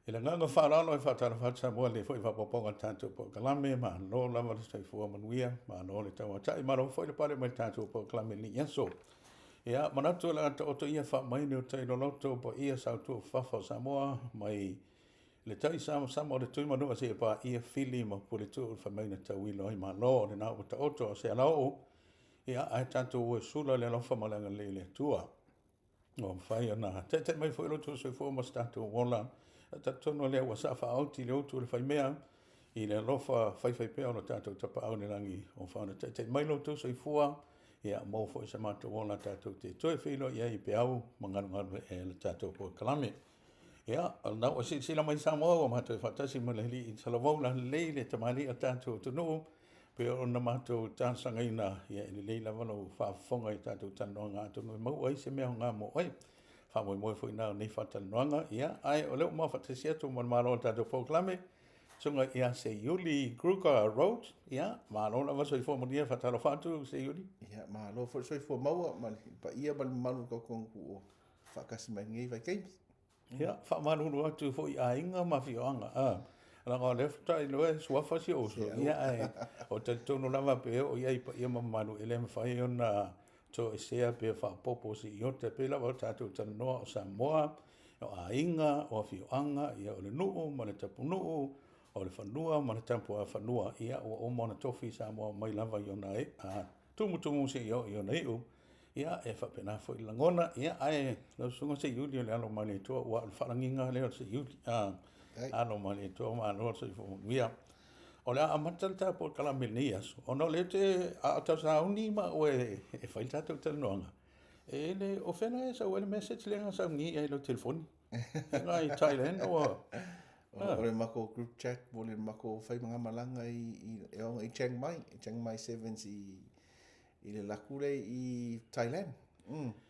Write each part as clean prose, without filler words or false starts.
I le agaga faaaloalo e faatalofa atu Samoa i lenei foi faaopoopoga o le tatou polokalame. Malo lava le soifua manuia, malo le tauatai, malo foi le pale mai le tatou polokalame i lenei aso. Ia, manatu o le a taoto ia faamaene o tai loloto paia sautuafafafa o Samoa mai le tai samasama o le Tuimanua seia paia Fili ma Puletuu fai mai na tauilo ai Malo. O lena ua taoto a o se alaoo, ia ae tatou o e sula le alofa ma le agalelei o le Atua. Ua mafai ona taitai mai foi lo outou soifua ma so tatou ola. E talitonu o lea ua saa faaoti le utu a le faimea i le alofa faifaipea o lo tatou Tapaau i le lagi, ua mafai ona taitai mai lo outou soifua, ia maua foi so matou ola tatou te toe feiloai ai i peau ma galugalu e le tatou polokalame. Ia, o lena ua silasila mai Samoa ua matou faatasi ma le alii talavou lalelei le tamalii o le tatou atunuu, pei ona matou talosagaina, ia e lelei lava lou faafofoga i tatou talanoaga atonu e maua ai se mea aoga mo oe. Faamoemoe foi lena o lenei faatalanoaga, ia, ae o lea ua mafaatasi atu ma le malo o le tatou polokalame, susuga ia Seiuli Kruger Rhodes, ia, malo lava soifua manuia, faatalofa atu Seiuli. Ia, malo foi le soifua maua ma le paia ma le mamalu o le tatou atunuu o faatasi mai i lenei vaitaimi. Ia, faamalulu atu foi i aiga ma afioaga, a, leaga o lea faatoa iloa e suafa si ou uso, ia ae ou te talitonu lava pe oo i ai i paia ma mamalu, e le mafai ona toesea pe faaopoopo se iota, e pei lava ona tatou talanoa o Samoa, o aiga, o afioaga, ia o le nuu ma le tapunuu, o le fanua ma le tapuafanua, ia ua uma ona tofi Samoa mai lava i ona tumutumu seia oo i ona iu. Ia, e faapena foi le lagona. Ia, ae lau susuga Seiuli o le alo o Malietoa, aua o le faalagiga lea o le Seiuli. Alo o Malietoa, malo le soifua manuia. O le a amata le tatou polokalame i lenei aso, ona o lea ou te, a o tausauni maua e fai le tatou talanoaga, e le, o fea la e sau ai le message lea na sau nei i lau telefoni? Nga i Thailand ua. O le matou group chat mo le matou faimagamalaga i, e ona i Chiang Mai, Chiang Mai Sevens i le laku lea i Thailand.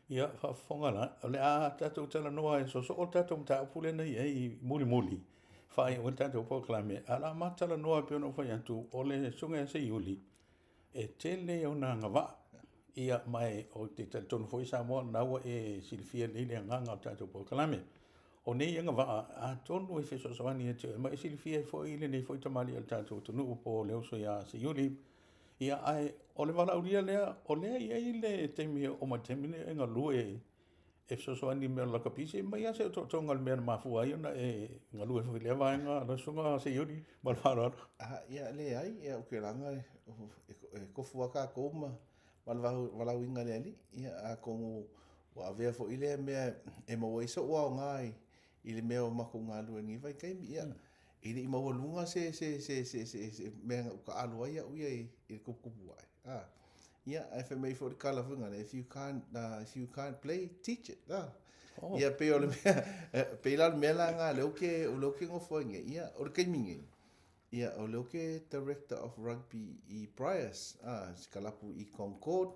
Ia, faafofoga la, o le a tatou talanoa e soosoo le tatou mataupu lea na i ai mulimuli, faaiu ai le tatou polokalame, ae o le a ma talanoa pei ona ou fai atu, o le susuga ia Seiuli, e tele ona agavaa, ia, ma ou te talitonu foi Samoa o lena ua e silafia lelei le agaga o le tatou polokalame. O nei agavaa, atonu e fesoasoani ia te oe, ma e silafia ai foi lenei foi tamalii o le tatou atunuu po o le uso ia Seiuli. Ia, ae o le valaaulia lea, o lea e i ai le taimi e oo mai i le taimi lenei o e galue e fesoasoani i mea o le lakapi. Se i aumai lava se otootoga o le mea na mafua ai ona e galue foi i lea vaega lau susuga Seiuli, ma le faaaloalo. Ia, leai, ia, ou te laga e tofu lava tatou ma le valaauina e le Alii. Ia, atonu ua avea foi lea mea e maua ai sou aoga i le mea o matou galue i lenei vaitaimi. Ia, e le i maualuga se mea na ou taaalo ai au ia i le tuputupu ae. Ia, ae fai mai foi le tala foi lea, if you can't play, teach it. Oh. Ia, pei o le mea, pei la o le mea la lena lea ou te, o lea ou te nofo ai nei. Ia, o le taimi nei, ia, o lea ou te Director of Rugby i Briars, se kalapu i Concord,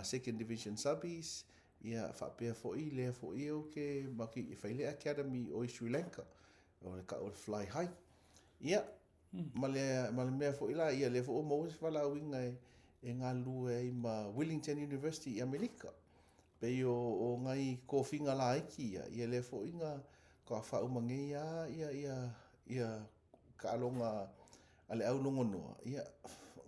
Second Division Subbies, ia, faapea foi lea foi ou te, e fai le Academy o i Sri Lanka. O le tau o le fly high. Ia, ma le, ma le mea foi la, ia lea foi ua maua se valaauina e galulue ai ma Willington University i Amerika. Pei o nai tofiga laiti ia, ia lea foi na toa faauma nei lava ia, ia, ia taaloga a le au logonoa. Ia,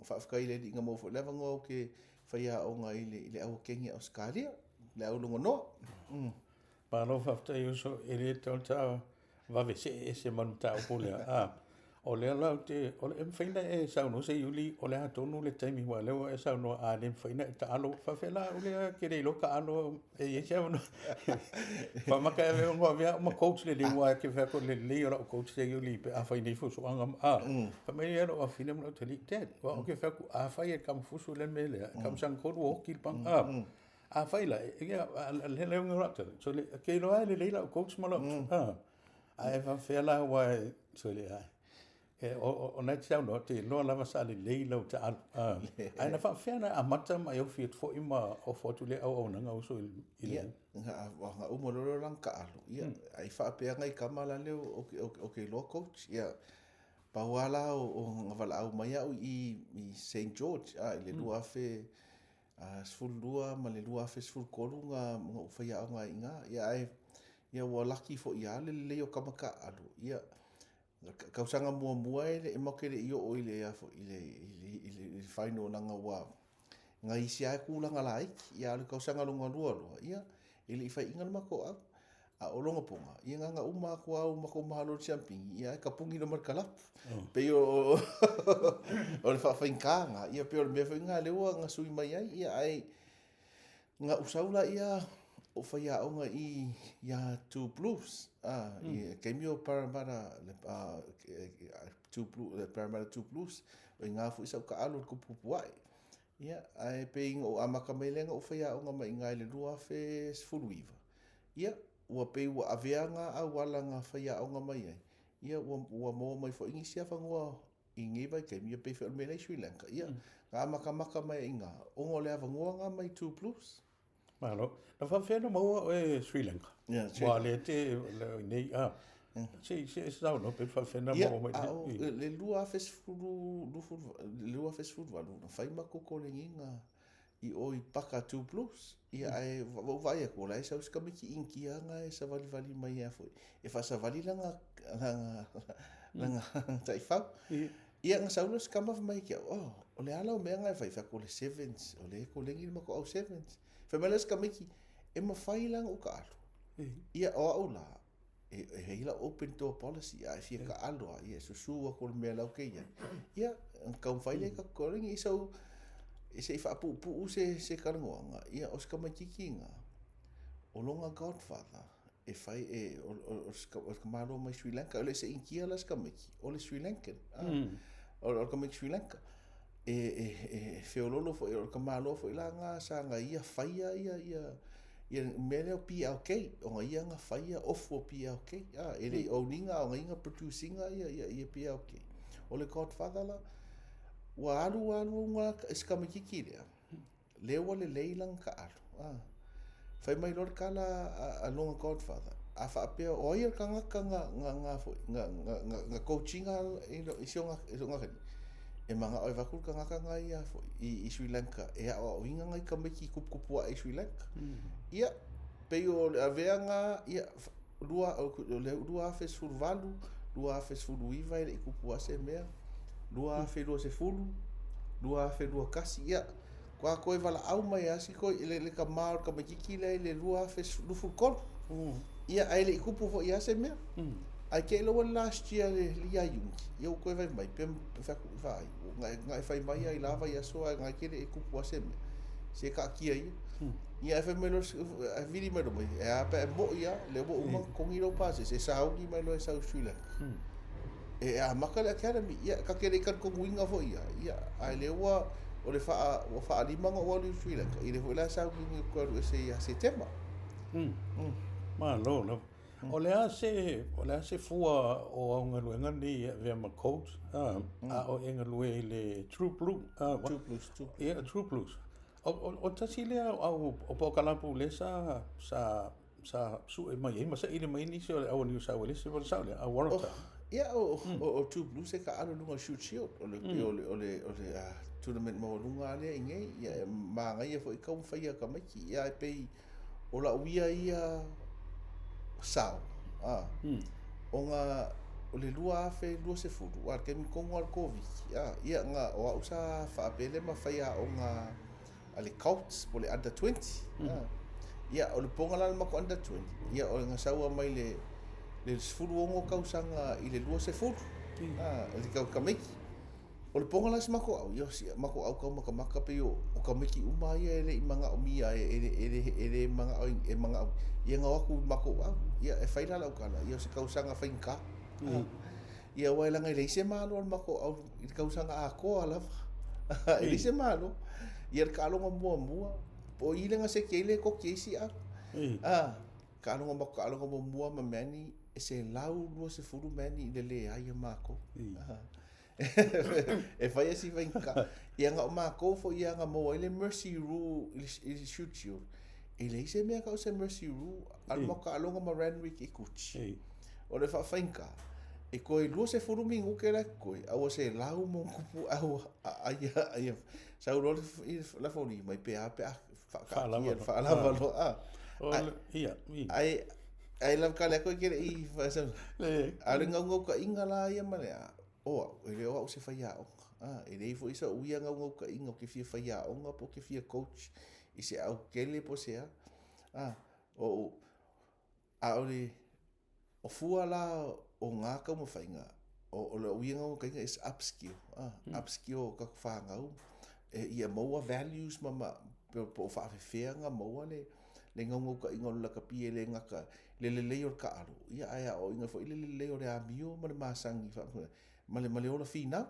faafetai i le Alii na maua foi le avanoa ou te faiaoga i le au akeni a Ausetalia, le au logonoa. Malo faafetai uso, e le tatau ona vave see ese ma le mataupu lea. A, o lea la ou te, o le, e mafai ona e saunoa Seiuli, o le a tonu le taimi aua o lea ua e saunoa a le mafai ona e taalo, faafefea la au lea e te le iloa taalo e i ai se avanoa. Faamata e avea avea au ma coach lelei aua e te fai atu o le lelei o lau coach Seiuli pe a fai nei fuafuaga. A, fai mai ia lou afafine ma lou atalii, Dad, aua ou te fai atu a fai e Kamufusu le mea lea, e Kamusagatolu ua oti le paga. A, Afai la, ia, le leo ngā rata, so le, ke iloa e lelei lau coach ma lau, ae faafefea la aua e, so le, ai, e, o na e te saunoa, te iloa lava sa lelei lau taaalo, ae na faafefea na amata ma e ofi atu foi ma ofo atu lea auaunaga uso i le. Ia, na uma loa lana taaalo, ia, ai faapea nai tama la lea o ke iloa coach, ia, pau lava la o na valaau mai au i Saint George, i le 2000, 12 ma le 2013 na ou faiaoga ai i ina. Ia ae Ia ua laki foi lava le lelei o tama taaalo, ia tausaga muamua e matou te le i oo i le a foi i le i le final leaga ua na isi lava tulaga laiti. Ia a o le tausaga lona lua loa, ia e le i faiaina le matou aau. A o lona poga, ia na ona uma atu lava o matou malo i le siamupini, ia ae tapuni loa ma le kalapu. E pei o o le faafaigata lena, ia pei o le mea foi lena lea ua na sui mai ai. Ia ae na ou sau laia o faiaoga i i ia Two Blues, i le taimi o Parramatta Two Blues, Parramatta Two Blues, o i ina foi sa ou taaalo i le tuputupu ae. Ia, ae pei na ou amata mai lea na ou faiaoga mai i ina i le 2019, ia, ua pei ua avea na auala na faiaoga mai ai, ia ua, ua maua mai foi nisi avanoa i lenei vaitaimi, ia pei foi o le mea la i Sri Lanka, ia, na amatamata mai ai i ina, ona o le avanoa na mai Two Blues. Malo. Na faapefea ona maua oe Sri Lanka? Yeah, Sri Ua le te nei a. Se se saunoa pe faapefea ona maua mai. A o le 2010, 2018, na fai matou kolegiga i o i Paka Two Blues. Ia ae ua ou vaai atu o la e sau si tamaiti Initia na e savalivali mai a foi. E faasavali lana lana lana taifau. Ia na sau lea o si tama fai mai ia te au, oh, o le a lau mea na e fai? Fai atu, o le sevens, o lea e kolegi le matou au sevens. Fai mai lea o si tamaiti, e mafai la ona ou taaalo? Ia, o au la, e i ai lau open door policy, a e fia taaalo lava, ia e susu atu i le mea la e te i ai. Ia, ona taumafai lea e tatou kolegi. So, se i faapuupuu se talanoaga, ia, o si tamaitiiti lena, o lona godfather, e fai e o le tamaloa mai Sri Lanka, e le o se Initia la si tamaiti, o le Sri Lankan, o le tamaiti Sri Lanka. E, e, e feololo foi, o le tamaloa foi la na sa na ia faia ia, ia, ia mea lea o PLK, ona ia na faia ofu o PLK, e le i own ina, ona ia na produce ina ia, ia, ia PLK. O le godfather la, ua alu alu una si tamaitiiti lea, Lea ua lelei lana taaalo. A. Fai mai loa le tala a lona godfather, a faapea o ai le tagata na, na, na, foi, na, na, na, na coach ina i si ona, i ona alii, e manao e avatu le tagata na ia foi, i, i Sri Lanka e aoaoina nai tamaiti tuputupu ae i Sri Lanka. Ia, pei o le avea na, ia, lua, o le 2018, 2019 e le i tupu lava se mea, 2020, 2021, ia, Ua toe valaau mai lava si toi, le, le tama o le tamaitiiti lea i le 2023. Ia, ae le i tupu foi lava se mea. Ae te i loa ua last year le, le ia Iuni, ia ua toe fai mai, pe fai atu, vaai, na e, na e fai mai lava i la vaiaso ae na te le i tupu lava se mea. Se taatia ia. Ia ae fai mai loa, ae vili mai loa mai, e a pe a e moi lava, lea ua uma ona totogi lou pasese, e sauni mai loa e sau i Sri Lanka. E amata le academy, ia, ta te le i talitonuina foi ia, ia, ae lea ua, o le faa, ua faalima ona ou alu i Sri Lanka, ia lea foi la e sauniuni atu e alu ese ia Setema. Malo lava. O le a se, o le a se fua o au galuega nei e avea ma coach, a, a o e galue i le True Blue, a, True Blues, True Blues. Ia, True Blues. O, o, o tasi lea o au o pokalapu lea sa, sa sa sue mai ai ma saili mai nisi o le au New South Wales, o le sao lea, a Waratah. Ia, o, o, o True Blues e taaalo i luga o le Shute Shield, o le, o le, o le, o le tournament maualuga lava lea i inei. Ia, e manaia foi taumafai a tamaiti. Ia, ae pei o lau ia ia sao, a, ona o le 2020, aua o le taimi tonu lava o le Koviti, a, ia, na, o au sa faapele ma faiaoga a le Colts po o le under 20. Ia, o le poga la o le matou under 20, ia o na sau lava mai le le 16 tausaga i le 20, le tau tamaiti. O le poga la si matou au, ia o si matou au taumakamaka pei o o tamaiti uma ia e le i manaomia e e e e le manao e manao ia na o atu i matou au. Ia e fai la lau tala, ia o se tausaga faigata. Ia aua e leaga e leai se malo a le matou au i le tausaga atoa lava. E leai se malo. Ia le taaloga muamua, po o i le gaseti ai le koki ai si au. Ah, taaloga matou taaloga muamua ma meani e 120 meani i le leai a matou. E fai lava si faigata. Ia na o matou foi ia na maua ai le mercy rule i le Shute Shield. E leai se mea tau se mercy rule, alu matou taaloga ma Randwick i Kuchi. O le faafaigata, e toe 20 minute la e totoe, a ua selau ma ona tupu au aia aia sau loa le lafoli mai pe a pe a faataatia faalava loa. Ia, ae Ai lava ka le koe kele i whaasau. A le ngaungaukaiga la ia ma le a, o au, e le o au se faiaoga. A, e leai foi so'u ia ngaungaukaiga ou te fia faiaoga po o te fia coach i se autele po o se a. A, o, a o le, o fua la o ngā taumafaiga, o, o la'u ia ngaungaukaiga is upskill, a, upskill o tatou fanau, e, ia maua values ma, ma, po o faafefea ona maua le, le naunautaiga o le lakapi e le gata i le lelei o le taaalo, ia ae aoaoina foi le lelei o le amio ma le masani ma le ma le ola finau.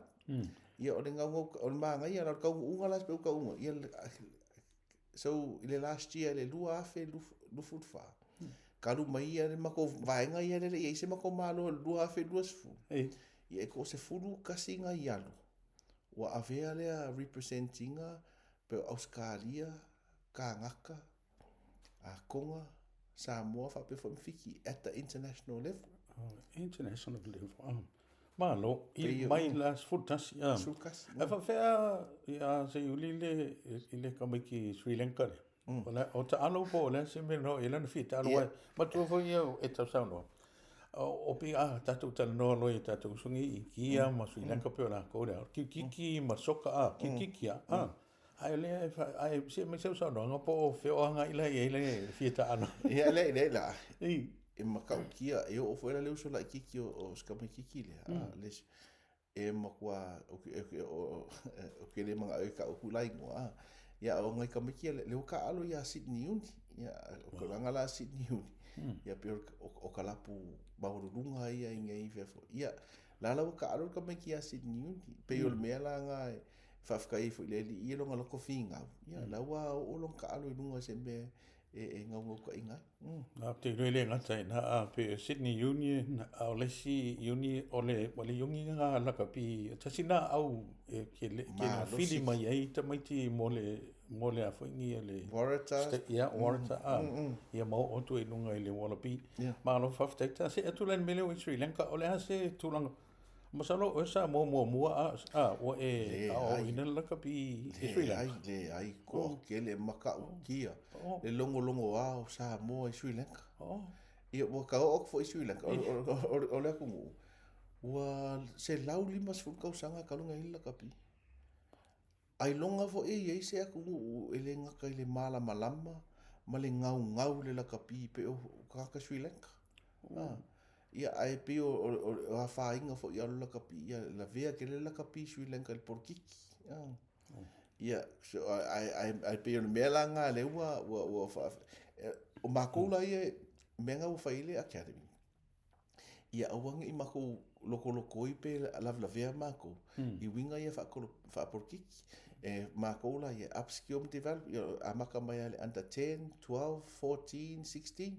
Ia o le naunau o le manaia la o le taunuuga la si peu taunuuga, ia so i le last year i le 2024, talu mai ia le matou vaega ia lea e le i i ai se matou Malo i le 2020, ia e toa-11 nai alu ua avea lea represent ina pei o Ausetalia, Kanaka, Tonga, Samoa faapea foi ma Fiti at the international level. Oh, international level. Oh. Malo, i mai la 11. Ah. 11. Ae faafefea ia Seiuli le i le tamaiti Sri Lanka le. O le o taalo po o le a se mea no i lana fia taalo ai. Matua foi ia e tausaunoa. O pei a tatou talanoa loa i tatou usoga i Initia ma Sri Lanka pei o latou lea. Kirikiti ma soka a, kirikiti a. A. Ae o lea e fa, ae se aumai sau saunoaga po o fea o agai la i ai le fia taalo. Ia le le la. E matautia, e oo foi la le uso laitiiti o si tamaitiiti lea, a le e matua ou te le manao e tau atu la igoa, a. Ia o nai tamaiti ia lea ua taaalo ia Sydney Uni. Ia o tulaga la Sydney Uni, ia pei o ka lapu maualuluga ia i nei fea foi. Ia la la ua taaalo le tamaiti ia Sydney Uni, pei o le mea la na e faafetai ai foi i le Alii ia lona loto finau, ia la ua oo lona taaalo i luga i se mea e naunautaiga ai. Ou te iloa e le gata i ina, a pei o Sydney Union, a o le isi uni, o le, o le uni lena lakapi, tasi lena au e ke fili mai ai tamaiti mo le, mo le a foi ni le Waratahs. Ia, Waratah, a, ia ma oo atu ai i luga i le Wallaby. Malo faafetai. Ta see atu la i le mea lea ua i Sri Lanka, o le a se tulaga Masalo o oe sa moa muamua a, a ua e aoaoina le lakapi i Sri Lanka? Leai, leai, toatele matautia le logologoa o Samoa i Sri Lanka. Ia, ua ta oo atu foi i Sri Lanka, o le atunuu, ua 150 tausaga talu ona i ai le lakapi. Ailoga foi e i ai se atunuu e le gata i le malamalama ma le gaugau i le lakapi pei o tagata Sri Lanka. Ia, ae pei o afaina foi i alo lakapi, ia lavea tele le lakapi i Sri Lanka i le polokiki. Ia, so, ae pei o le mea la lena lea ua, ua, ua faa, o matou la ia, mea na ua fai ai le academy, ia aua ne i matou lokolokoi pe lavelavea matou i uiga ia faapolokiki. E matou la ia upskill ma develop, ia amata mai lava i le under 10, 12, 14, 16.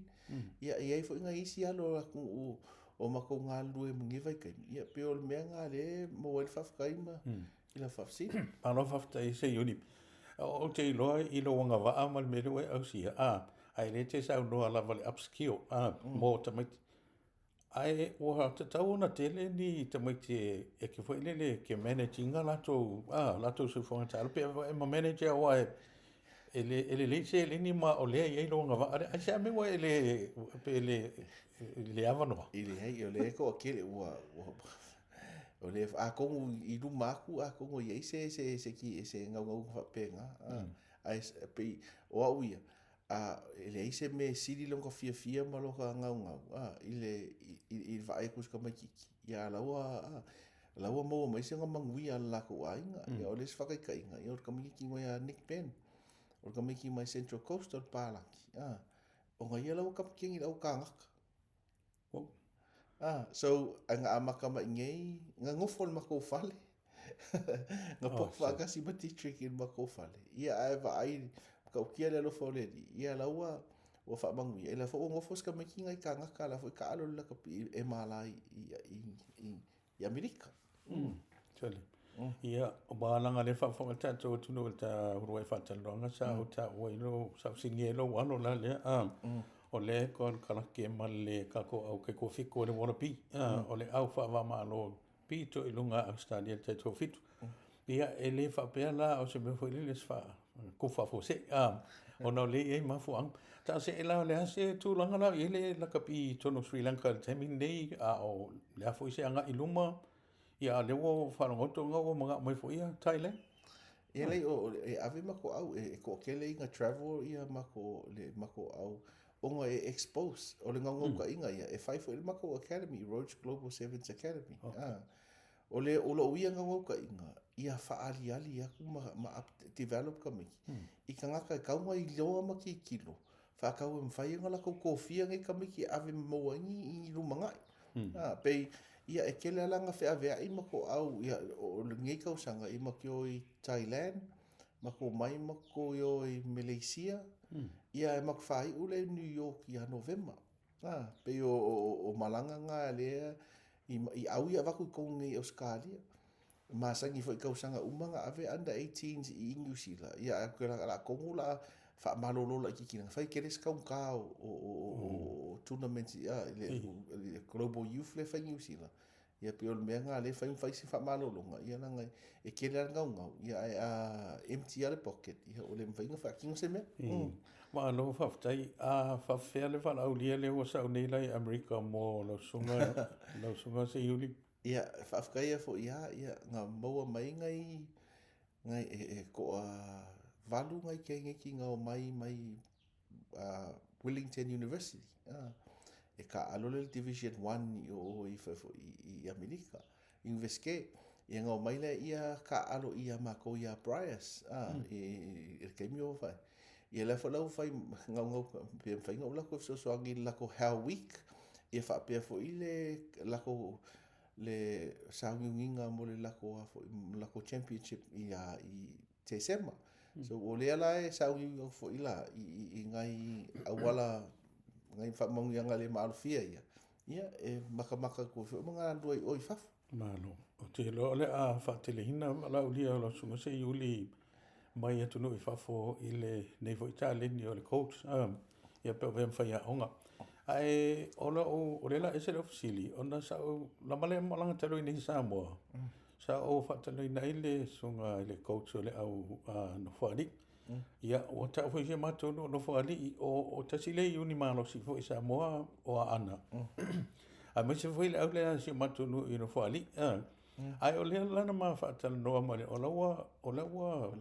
Ia e i ai foi nai isi alo o le atunuu o matou galulue ma lenei vaitaimi, ia pei o le mea lena lea e maua ai le faafetai ma i lau faafesili. Malo faafetai Seiuli. Ou te iloa i lou agavaa ma le mea lea ua e ausia, a, ae le te saunoa lava i le upskill, a, mo tamaiti. Ae ua tatau ona tele ni tamaiti e ke foi lele ke manage ina latou, a, latou soifuaga taalo pe e ma manage aua e, e le, e lelei seleni ma o lea e i ai lou agavaa lea. Aisea mea ua e le, pe le, le avanoa? E leai, o lea e toatele ua, ua, o lea, atonu i luma atu, atonu e i ai se, se, se, se, se naunauga faapena. Ae pei, o au ia, a, e leai se mea e sili lona fiafia ma lona naunau, a, i le, i, i le vaai atu i si tamaitiiti, ia a la ua, a, la ua maua mai sina manuia a le latou aiga. Ia o le isi faataitaiga, ia o le tamaitiiti mai ia Nick Penn, o le tamaitiiti mai Central Coast o le palagi, a, ona ia la ua kapikeni i le au kānaka. Ah, so, ai na amata mai nei, na nofo i le matou fale. Na popo faatasi ma Dietrich i le matou fale. Ia, ae vaai, matautia le alofa o le Alii, ia la ua, ua faamanuia. E la foi ua nofo si tamaiti nai kānaka, la foi taalo i le lakapi e mala i, i, i, i Amerika. Tele. Ia, ua leaga lea faafofoga le tatou atunuu i le ta uluai faatalanoaga sa ou taua i lou, sa ou sinia ai lou alo la lea, a, o lea e konekarate ma le tatou au taitoafitu o le Wallaby, a, o le au faava-o-Malo pito i luga o Ausetalia i le taitoafitu. Ia, e le faapea la o se mea foi lele se tufa faafuasei, a, Ona o lea e i ai mafuaaga. Taasee la, o le a se tulaga la o i ai le lakapi i totonu o Sri Lanka i le taimi lenei, a o le a foi se agai i luma, ia a o lea ua ou faalogo atu ua manao mai foi ia Thailand. Ia leai, e ave matou au, e toatele ina travel ia matou, le matou au, ona e expose, o le naunautaiga ia, e fai foi le matou academy, Roach Global Sevens Academy. O le o lou ia naunautaiga, ia faaaliali atu ma, ma up, develop tamaiti i tagata e tatau ona iloa ma tilotilo faatau e mafai ona latou tofia nei tamaiti e ave ma maua ai ni, ni lumanai. A, pei, ia e tele lava la na feaveai ma toau, ia, o lenei tausaga, ia matou o i Thailand, matou omai matou o i Meleisia, ia ae matou faaiu lea i New York ia Novema. A, pei o malaga na lea i au ia avatu i totonu nei i Ausetalia. E masani foi i tausaga uma na ave under eighteens i Niu Sila, ia ae o le a tonu o le a faamalolo laitiiti leaga fai tele se taugata o tournaments i le Global Youth lea e fai i Niu Sila. Ia pei o le mea lena lea e fai ma fai si faamalologa, ia leaga e tele lava le gaugau, ia ae a empty lava le pocket, ia ua le mafai ona faatino se mea. Malo faafetai. A faapefea le valaaulia lea ua sau nei la i Amerika mo lau susuga, lau susuga Seiuli? Ia, faafetai foi lava, ia, na maua mai nai, nai e toa valu nai teineiti na omai mai Wellington University, e taaalo le Division One i o i i Amerika, Iunivesite. Ia na omai lea ia taaalo ia matou ia Briars, i le taimi o fai. Ia lea foi la ua fai naunau pe mafai ona ou alu atu e fesoasoani i le latou Hell Week, ia faapea foi le latou le sauniuniga mo le latou latou championship i Tesema. So o lea la e sauniuni atu foi la i nai auala, nai faamanuiaga le maalofia ia, ia e matamata atu ai foi ma galulue i o i fafo. Malo. Ou te iloa o le a faateleina valaaulia o lau Susuga Seiuli mai atunuu i fafo i lenei foi taleni o le coach, ia pe o fea ma faiaoga. Ae o lau, o lea o le a ese lau fesili, ona sa ou lava lea malaga talu ai nei i Samoa, Sa ou faatalanoaina ai le susuga i le coach o le au Nofoalii. Ia, ua tau foi i si o matou nuu o Nofoalii, o tasi lea iuni malosi foi i Samoa o Aana, aemaise foi le au lea a si o matou nuu i Nofoalii. Ae o lea la na ma faatalanoa ma le, o la ua, o la ua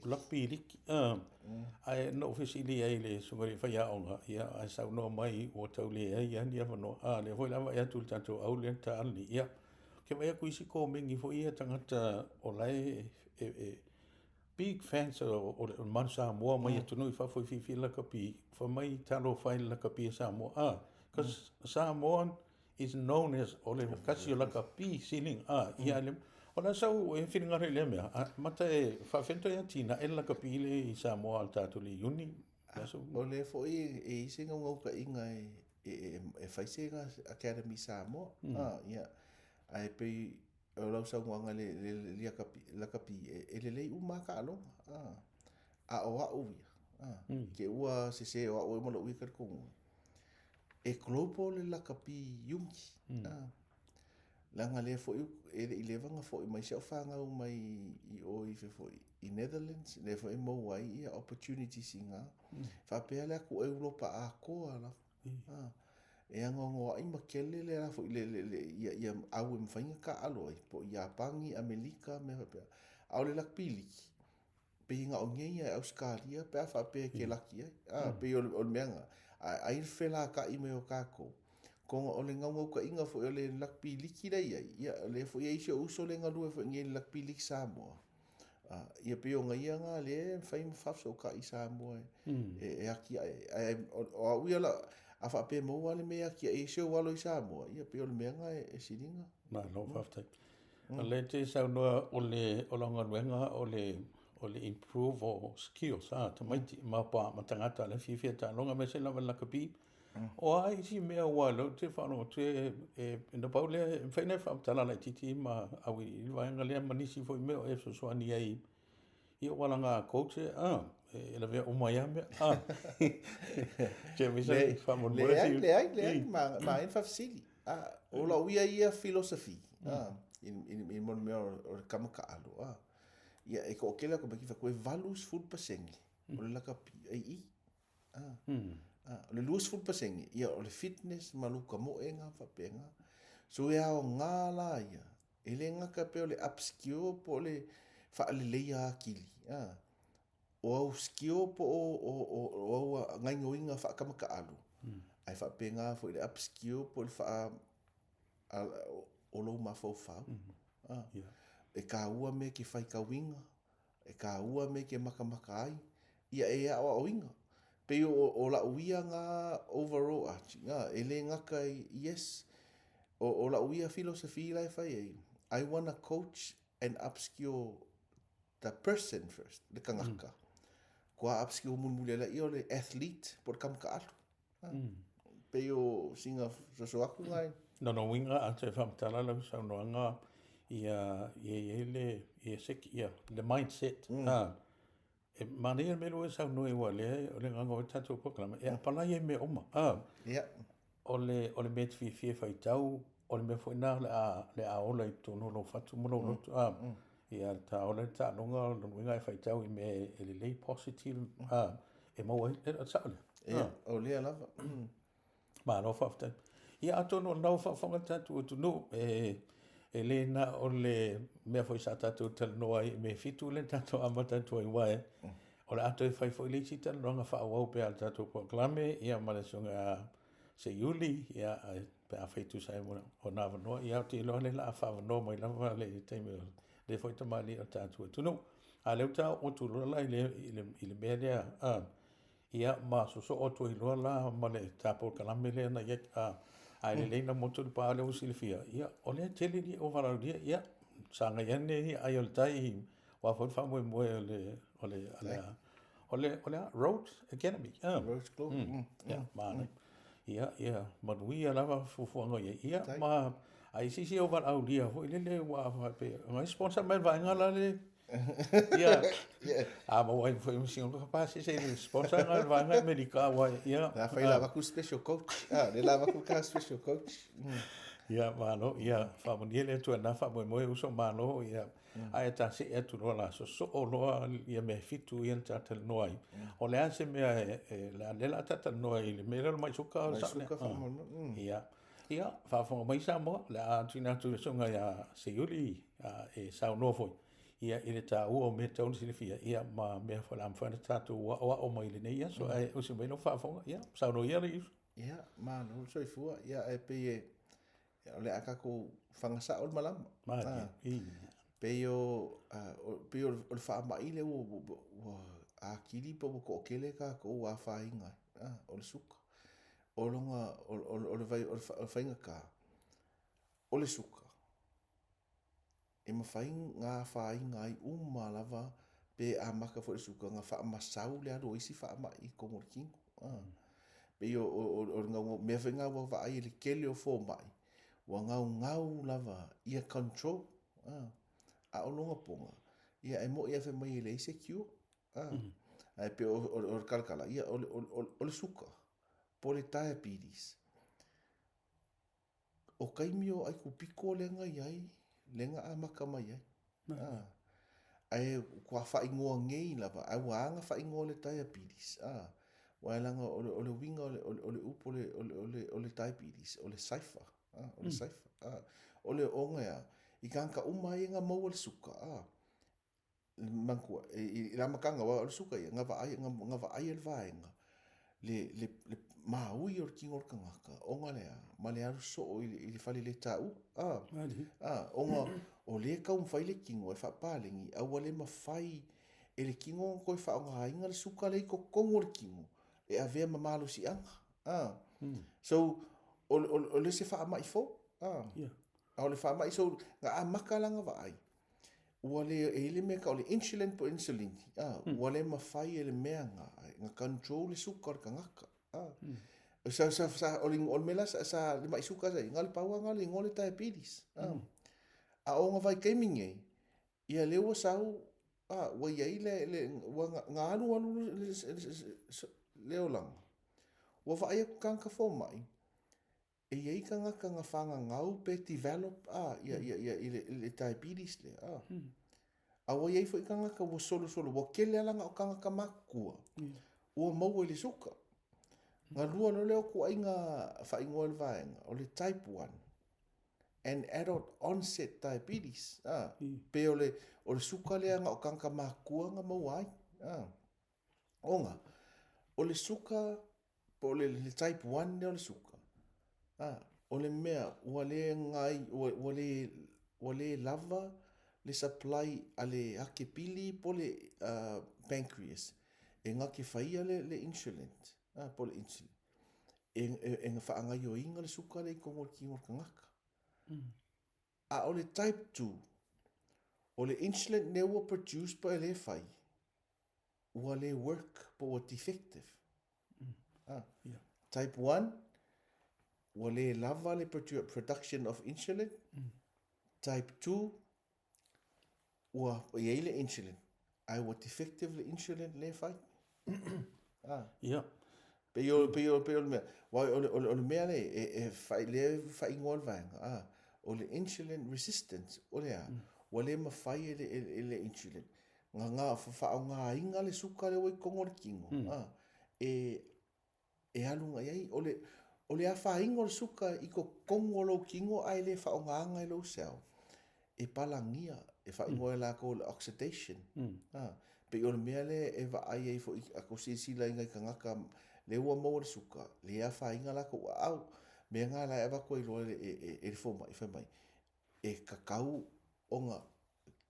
lakapi liki. Ae na ou fesili ai i le susuga i le faiaoga, ia, ae saunoa mai ua tau leai lava ni avanoa. A o lea foi la vaai atu i le tatou au lea na taaalo nei, ia, Ou te vaai atu i isi komeni foi ia tagata o la e big fans o le Manu Samoa mai atunuu i fafo i fiafia i le lakapi, fai mai talofa e i le lakapi a Samoa. Ah, cause Samoan is known as o le tasi o lakapi sili ah, ia le o le a sau e finagalo i lea mea, a mata e faafefea ona toe atinae le lakapi lea i Samoa a le tatou le Iuni. O lea foi e i ai se naunautaiga e fai se Academy Samoa. Ia, ae pei o lau saunoaga i le lakapi, e lelei uma lava taaloga. A o au ia, te ua sese o au ia ma lou ia talitonuga, e global le lakapi unity. Leaga lea foi e le i leva ona foi mai si au fanau mai i o i foi i Netherlands, lea foi e maua ai ia opportunities i ina. Faapea le atu Europa atoa lava. Ah, e anoanoai ma tele le la foi le, le, le ia, ia au e mafai ona taaalo ai, po o Iapani, Amerika, mea faapea. A o le lakapi liki, pei na o nei ia e Ausetalia pe a faapea e te laki ai. A, pei o le, o le mea lena. Ae ai le felata'i mai o tatou, kona o le naunautaiga foi o le lakapi liki lea e i ai, ia o lea foi e i ai si ou uso lea e galue foi nei i le lakapi liki Samoa. A, ia pei o ia na lea e mafai ona faafesootai i Samoa e, e atiae ai. Ae o au ia la, a faapea e maua lava le mea e atiae ai si ou alo i Samoa, ia pei o le mea lena e sili ona. Malo, faafetai. O lea e te saunoa o le o lau galuega o le o le improve o skills a tamaiti ma pa ma tagata o la e fiafia taaloga aemaise lava le lakapi. O a isi mea aua o lea ou te faalogo atu e e na pau lea e mafai ona e faamatala laitiiti ma auiliili le vaega lea ma nisi foi mea o e fesoasoani ai Ia ua laga coach e, ah, e lavea uma ai lava mea. Ah. Leai, leai, leai, leai, ma, ma e faafesili. Ah, o lau ia ia philosophy, ah, i, i, i mo le mea o le kama kaalo, ah. Ia, e toatele o tamaiti fai atu e 80% o le lakapi e i i. O le 20%, ia o le fitness ma lou kamoe ga faapena. So e aoga la ia, e le gata pei o le upskill po o le faaleleia atili, o au skill po o au gaoioiga faatamataalu, ae faapena foi le upskill po o le faa o lou mafaufau. E taua mea e te faitauina, e taua mea e te matamata ai, ia e aoaoina. Pei o lau ia na overall arching, e le gata i, yes, o lau ia philosophy la e fai ai, I wanna coach and upskill the person first, le tagata. Kua upskill mulimuli ai laia o le athlete po o le tamataalu. Pei o sina soso atu nai. Lona uiga a toe faamatala lau saunoaga ia ia i ai le ia se ia le mindset e manaia le mea lea ua e saunoa ai aua o lea o le agaga o le tatou polokalame e apalai ai mea uma o le mea e te fiafia e faitau, o le mea foi lena o le a ola i totonu o lou fatu ma lou loto. Ia, ta ola i le taaloga, o lona uiga e faitau i mea e lelei, positive, e maua ai, e sao lea? Ia, o lea lava. Malo faafetai. Ia, atonu o lena ua faafofoga le tatou atunuu, e le na o le mea foi sa tatou talanoa ai i mea e fitu lea na tatou amata atu ai, aua o le a toe fai foi le isi talanoaga faaauau pea a le tatou polokalame, ia ma le Susuga ia Seiuli, ia, pe afai e tusa ai ma ona avanoa, ia, ou te iloa o lea o le a faaavanoa mai lava le taimi o lea foi tamalii o le tatou atunuu. A o lea ua ta oo atu loa la i le mea lea, ia, ma sosoo atu ai loa la ma le ta polokalame lea na i ai, ae lelei ona motu le pa lea ua silafia, ia, o lea e tele alii o valaaulia, ia, sagai ane ai o le tai, aua foi le faamoemoe o le, o le, o le, o le, o le a? Roads Academy. Roads Global. Ia, manaia. Ia, ia, manuia lava fuafuaga o i ai. Ia, ma, a i se isi o valaaulia foi lele ua faapea, na sponsor mai le vaega la le, ia, a maua ai foi ma sina pasese i le sponsor na le vaega i Amerika, aua, ia. La fai la avatu special coach. Ah, le la avatu ka special coach. Ia, malo, ia, faamanuia le Atua i lena faamoemoe, uso, malo, ia, Ae ta see atu loa la, sosoo loa ia mea e fitu ia na ta talanoa ai. O le a se mea e, lea o le a ta talanoa i le mea lea o le mai suka o le sao lea. Ia, ia, faafofoga mai Samoa, o le a tuuina atu i le Susuga ia Seiuli e saunoa foi ia i le taua o mea e tatau ona silafia, ia ma mea foi o le a mafai ona tatou aoao mai i lenei aso. Ae usi mai lau faafofoga, ia, saunoa ia le uso. Ia, malo le soifua. Ia, ae pei e, O le a tatou faga sao le malama. Pei o, pei o le faamai lea ua atili pe ua toatele tatou ua afaina ai, o le suka. O lona, o le faigata, o le suka, e mafai ona afaina ai uma lava pe amata foi i le suka ona faamasau le alu o isi faamai i totonu o le tino. Pei o le naunau, mea foi na ua vaai i le tele o fomai, ua naunau lava ia control. A o lona poga, ia e moni lava fai mai e leai se cure. Ae pei o le talatala, ia o le suka, po o le diabetes. O taimi o Aikupito lea na i ai, lea na amata mai ai. Ah. Ae kua faaigoa nei lava, ae ua aga faaigoa le diabetes. Ah. Ua e laga o le, o le uiga o le, o le, o le upu o le, o le, o le, o le diabetes, o le cipher. Ah, o le cipher. Ah. O le ona ea, i kānaka uma ai na maua le suka. Ah. Manatua, i le amataga, aua o le suka ia, na vaai, na vaai e le vaega le, le, le maui o le tino o le tagata, ona le a, ma le alu soo i le, i le fale le taua. Ah, ah, ona o lea e taumafai le tino e faapaleni, a ua le mafai e le tino ona toe faaaogaina le suka lea i totonu o le tino e avea ma malosiaga. Ah. So, o, o, o le isi faamai fou. Ah. Yeah. A o le faamai, so, na amata la na vaai, ua le, e i ai le mea e tau o le insulin po o insulin, a, ua le mafai e le mea na, na control le suka o le tagata, a. Sa, sa, sa, o le, o le mea la sa, sa, le mai suka sa i ai, na o le pau lava na o le igoa o le diabetes, a. A o ona vaitaimi nei, ia lea ua sau, a, ua i ai le, le, ua na alu alu le, le, le, le olaga, ua vaai atu tagata fomai, E i ai tagata na fagagau pe develop a ia ia ia i le i le diabetes lea a. A ua i ai foi tagata ua solosolo, ua tele lava la o tagata matutua ua maua i le suka. Na lua loa lea o ituaiga faaigoa o le vaega, o le type 1 and adult onset diabetes. A, pe o le, o le suka lea na o tagata matutua na maua ai. A, ona, o le suka po o le, le type 1 lea o le suka, a, o le mea ua le gai, ua, ua le, ua le lava le supply a le akepili po o le uh, pancreas e gake faia le, le insulin, a, po o le insulin, e, e, e faagaioiga le suka lea i totonu o le tino o le tagata. A o le type 2, o le insulin lea ua produce pa e le fai, ua le work po ua defective. Ah. Yeah. Type 1, ua le lava le production of insulin. Type 2, ua i ai le insulin, ae ua defective le insulin le fai. ah. Yeah. Pei o, pei o, pei o le mea, wa, o, le, o, le, o le mea le, e, e fai, le faaigoa le vaega, ah, o le insulin resistance, o le a, ua le mafai e le, e, e le insulin, nga, nga faaaogaina le suka lea ua i totonu o le tino, ah, e, e alu agai ai. O le, o le afaina o le suka i totonu o lou tino ae le faaaogaina e lou cell, e palagia, e faaigoa e latou o le oxidation. A, pei o le mea lea e vaai ai foi, a tou silasila i nai tagata lea ua maua le suka, lea e afaina latou aau. Mea na la e avatu ai loa e, e, e le fomai, fai mai, e tatau ona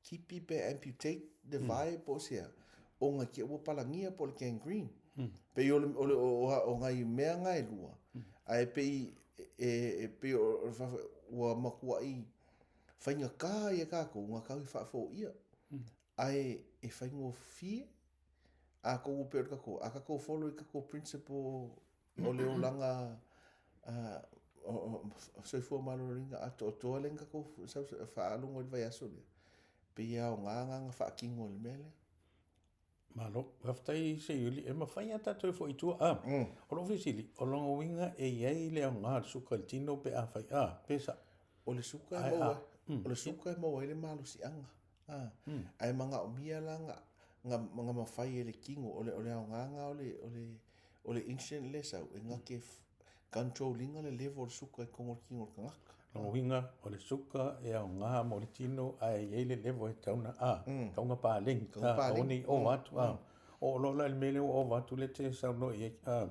kipi pe amputate le vae po o se a, ona te ua palagia po o le gangrene. Pei o le, o le, o, o nai mea na e lua, ae pei e, e pei o, o, ua matuai faigata ia tatou na tau i faafoia. Ae e faigofie, atonu pei o le tatou, a tatou follow i tatou principle o le olaga soifua maloloina atoatoa lea na tatou faalogo i le vaiaso lea, pei e aoga na na faatino i le mea lea. Malo, faafetai Seiuli, e mafai lava tatou e foi i tua. A, o lou fesili, o lona uiga e i ai le aoga o le suka i le tino pe afai, a, pe sao? O le suka e maua, o le suka e maua ai le malosiaga. A, ae manaomia la na, na, na mafai e le tino, o le, o le aoga na o le, o le, o le insulin lea e sau, e na te control ina le level o le suka i totonu o le tino o le tagata. Lona uiga, o le suka e aoga mo le tino ae i ai le level e tatau ona, a, tatau ona paleni, a, aua ne i ova atu, a. Oo loa la i le mea lea ua ova atu lea e te saunoa i ai, a,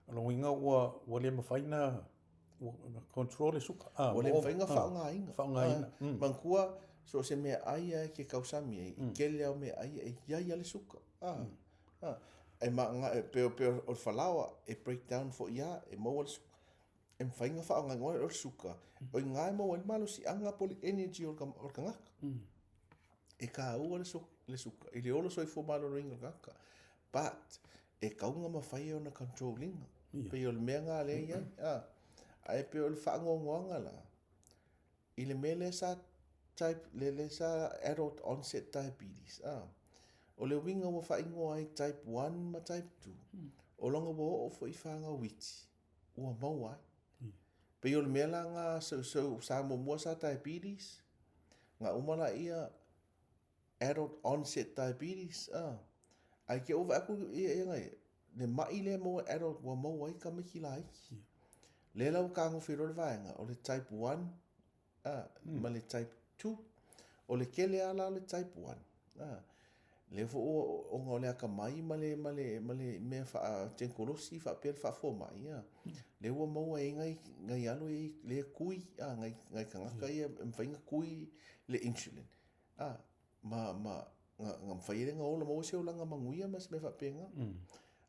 o lona uiga ua, ua le mafai ona control le suka, a, ua le mafai ona faaaogaina. Faaaogaina. Manatua, so o se meaai lava e te tausami ai, e tele lava o meaai e i ai lava le suka, a. E ma, e pei, pei o le falaoa, e break down foi lava, e maua le suka. E mafai ona faaaogaina o le suka, o i ina e maua ai le malosiaga po o le energy o le tagata. E taua le, le suka i le ola soifua maloloina o le tagata. But, e tatau ona mafai ona control ina. Pei o le mea lena lea e i ai. Ae pei o le faanoanoaga la, I le mea lea sa type, le lea sa adult onset diabetes, a, o le uiga ua faaigoa ai type 1 ma type 2, o lona ua oo foi i fanau iti, ua maua ai. Pei o le mea la na so, so, sa muamua sa diabetes, na uma laia adult onset diabetes, a, ae ke ou vaai atu ia, ia, ia, le mai lea maua adult ua maua ai tamaiti laiti. Lea la ua tagofi loa le vaega, o le type 1 a, ma le type 2. O le tele lava la o le type 1. A, lea foi ua, ona o le atamai ma le, ma le, ma le mea faatekonolosi faapea le faafomai, a, lea ua maua ai nai, nai alo ia lea e tui, a, nai, nai tagata ia e mafai ona tui le insulin. A, ma, ma, na, na mafai ai ona ola maua se olaga manuia ma se mea faapena.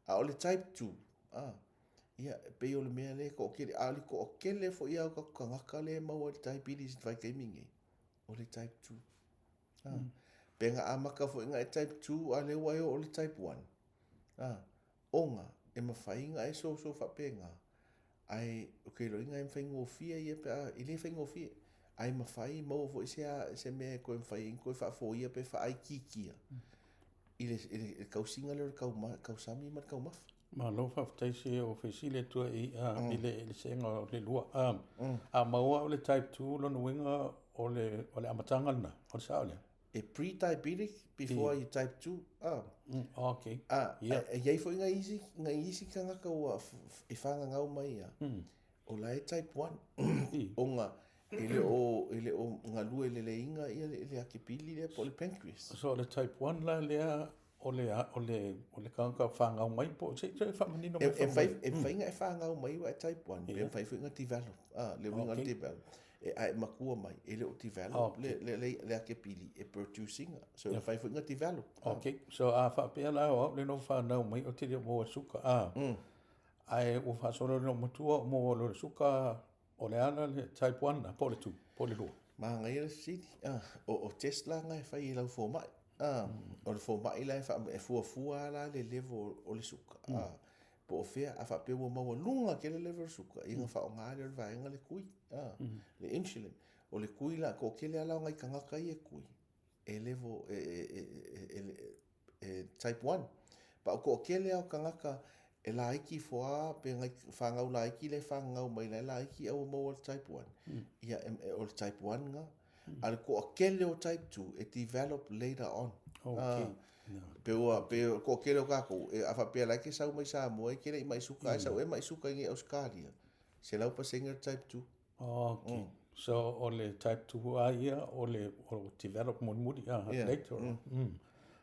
A o le type 2, a, ia, e pei o le mea lea e toatele, a o le toatele foi lava o tatou tagata lea e maua i le diabetes i le vaitaimi lenei, o le type 2. A, pe na amata foi ona e type 2 a o lea ua e oo i le type 1, a, ona e mafai ona e soso faapena, ae ou te iloaina e faigofie ia pe a, e le faigofie, ae mafai maua foi se, se mea e toe mafai ai ona toe faafoia pe faaitiitia i le, i le tausiga lea o le tauma, tausami ma le taumafa. Malo faafetai se o fesili atu ai a, i le, i le seega o le lua. A, a maua o le type 2 lona uiga o le, o le amataga lena, o le sao lea? E pre-diabetic before you type 2. Ah. Okay. Ah, yeah. E iai foi ngai isi, ngai isi tagata ua e fagagau mai ia. O la e type 1. Ona e le o, e le o galue leleiga ia le, le akepili lea po o le pancreas. So o le type 1 la lea o le, o le, o le tagata fanau mai po o se i toe faamanino mai. E, e, e mafai ona e fanau mai ua e type 1, pe mafai foi ona develop. Ah, le uiga o le develop. E, a e matua mai, e le o develop le, le, le, le akepili e produce ina. So e mafai foi ona develop. Okay. So a faapea la o au le no fanau mai o te le o maua suka. Ah. Ae ua faasolo le matua o maua loa le suka o le a la le type 1 la, po o le 2, po o le 2. Manaia le fesili. Ah, o, o test la na e fai e lau fomai. Ah, o le fomai la e, faa, e fuafua la le level o le suka. Ah, po o fea, a faapea ua maualuga tele le level o le suka, ia na faaaoga lea o le vaega le kui, ah, le insulin. O le kui la, toatele lava la o nai tagata ia e kui, e level, e, e, e, e, e, e type 1. Pa o toatele lava o tagata e laiti ifo lava pe nai fanau laiti la e fagagau mai la e laiti a ua maua i le type 1, ia e, o le type 1 lena. A le toatele o type 2 e develop later on. Okay. Pe ua, pe o le toatele o tatou, e, a faapea la e te sau mai Samoa e te le i mai suka, ae sau ea mai suka i nei Ausetalia, 100% le type 2. Okay. So o le type 2 a ia o le o develop mulimuli a yeah. later.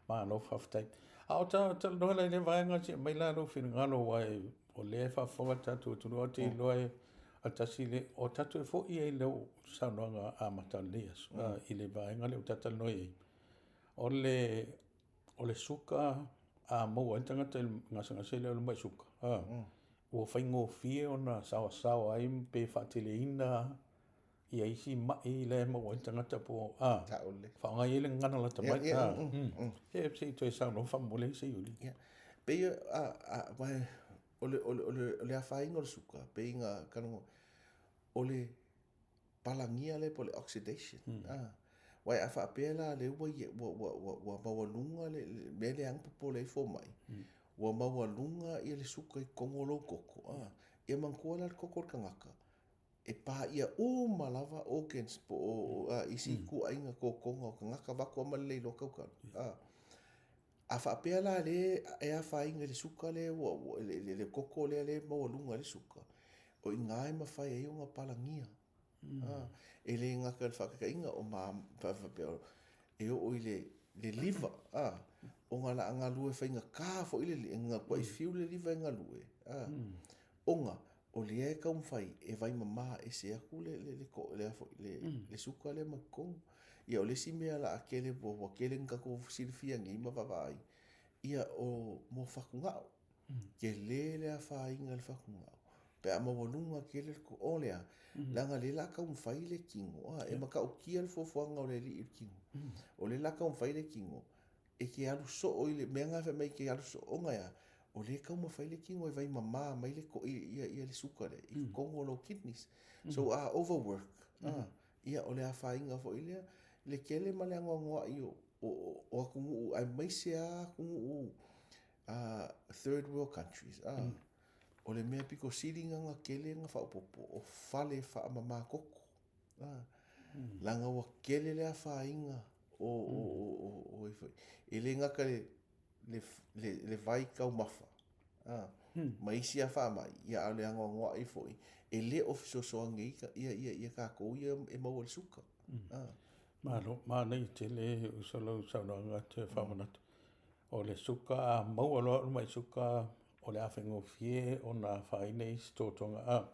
Malo faafetai. A o ta talanoa la i le vaega se mai la lou finagalo aua e o lea e faafofoga le tatou atunuu ou te iloa e o tasi le o tatou e foi ai lau saunoaga amata o lenei aso i le vaega lea ua ta talanoa i ai. O le o le suka a maua ai le tagata i le gasegase lea o le mai suka, ua faigofie ona saoasaoa ai pe faateleina ia isi mai la e maua ai le tagata po o, faaaoga ai le gagana lata mai. E se i toe saunoa faamolemole se i uli. Ia, pei o le, o le, o le, o le afaina o le suka, pei na talanoa, o le palagia lea po o le oxidation. Aua a faapea la lea ua, ua, ua, ua, ua maualuga le, le mea lea na popole ai fomai, ua maualuga ia le suka i totonu o lou toto. Ia manatua la le toto o le tagata, e paia uma lava organs po o isi ituaiga totoga o tagata vaeatu lava ma le le iloa tautala. A faapea la lea e afaina i le suka lea ua, le toto lea e maualuga ai le suka, o i ina e mafai ai ona palagia. E le gata i le faataitaiga o ma, faapea, e oo i le, le liver, ona o le a galue faigata foi le, e matuai fiu le liver e galue, ona o lea e taumafai e vaimama ese atu le, le, le, le, a foi, le, le suka lea mai totonu. Ia o le isi mea o le a tele, ua tele ina tatou silafia nei ma vaavaai, ia o mo fatugao. Tele le afaina i le fatugao pe a maualuga tele le o le a? Leaga o lea o le a taumafai le tino, a, e matautia le fuafuaga o le Alii i le tino. O lea o le a taumafai le tino e te alu soo i le mea lena fai mai e te alu soo, ona e a? O lea e taumafai le tino e vaimama mai le ia, ia le suka lea i totonu o lou kidneys. So a overwork, a, ia o le afaina foi lea, le tele ma le anoanoai o, o, o atunuu aemaise lava atunuu third world countries, o le mea pito sili ona tele ona faaopoopo o fale faamama toto. Leaga ua tele le afaina o, o, o, o, o, o, e le gata le, le, le, le vai taumafa, ma isi lava faamai, ia a o le anoanoai foi, e le o fesoasoani ai ia, ia, ia tatou ia e maua i le suka. Malo, manaia tele uso lau saunoaga toe faamanatu. O le suka, a maua loa le mai suka, o le a faigofie ona afaina isi totoga. A,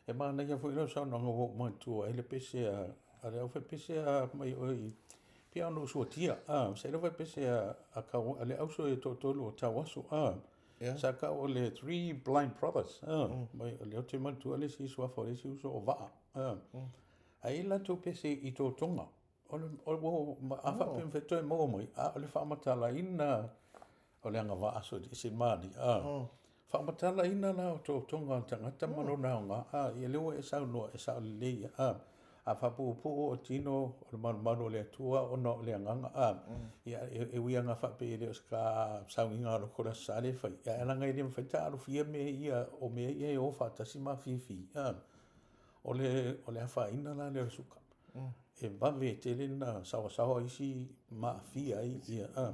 e manaia foi lau saunoaga ua ou manatua ai le pese a, a le aufaipese a mai oe i, pei ona ou suatia, a, se le aufaipese a, a, kau, a le auso e toatolu o Tauaso, a, yeah. Sa tau o le Three Blind Brothers, a, mai, o lea ou te manatua le isi suafa o le isi uso o Vaa, a, ae i ai latou pese i totoga, O le, o, ua, a faapea mafai toe maua mai, a o le faamatalaina o le agavaa so ese mali, a. Faamatalaina la o totoga o le tagata ma lona aoga, a, ia lea ua e saunoa e sao lelei ia, a. A faapuupuu o tino o le malumalu o le Atua ona o le agaga, a. Ia, e, e ui lava ina faapea e le o se ka sauniga a loko o le Aso Sa lea e fai, ae leaga e le mafai ta alofia mea ia, o mea ia e o faatasi ma afiafi, a. O le, o le afaina la lea o le suka. E vave tele na saoasaoa isi ma aafia ai ia, a.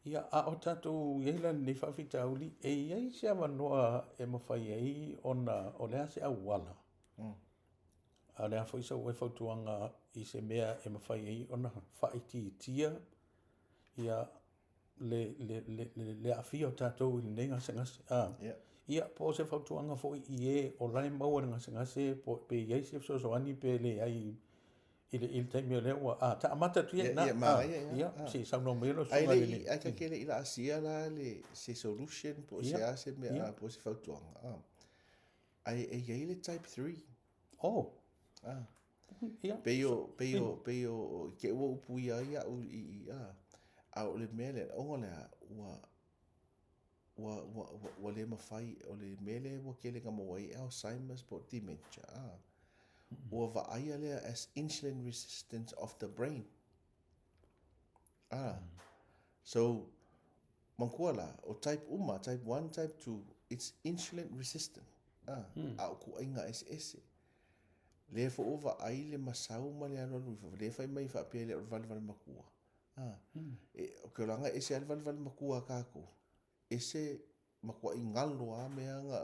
Ia, a o tatou i ai la i lenei faafitauli, e i ai se avanoa e mafai ai ona, o le a se auala, a o le a foi sau ai fautuaga i se mea e mafai ai ona faaitiitia ia le, le, le, le, le aafia o tatou i lenei gasegase. A, ia, po o se fautuaga foi i e o la e maua i le gasegase, po, pe i ai se fesoasoani pe leai i le, i le taimi o lea ua, a, ta amata atu ia i ina. Ia, ia, ia, se i saunoa mai lau susuga i le. Ai ta te le i laasia la le, se solution po o se a se mea, po o se fautuaga. Ae e i ai le type 3. Oh. Ah. Ia. Pei o, pei o, pei o, i te ua upuia ai au i, i, a, a o le mea lea, ona o le a, ua, ua, ua, ua, ua le mafai, o le mea lea ua tele na maua ai Alzheimer's po o dementia, a, ua vaaia lea as insulin resistance of the brain. Ah. So, Manatua la, o type uma, type 1, type 2, it's insulin resistant. Ah, mm. A o kuaiga eseese. Lea foi ua vaai le masau ma le alualu ifo, lea fai mai faapea le o le valevale matua. Ah, mm. E, o ke olaga ese a le valevale matua a kākou. Ese matuai galo a mea nga,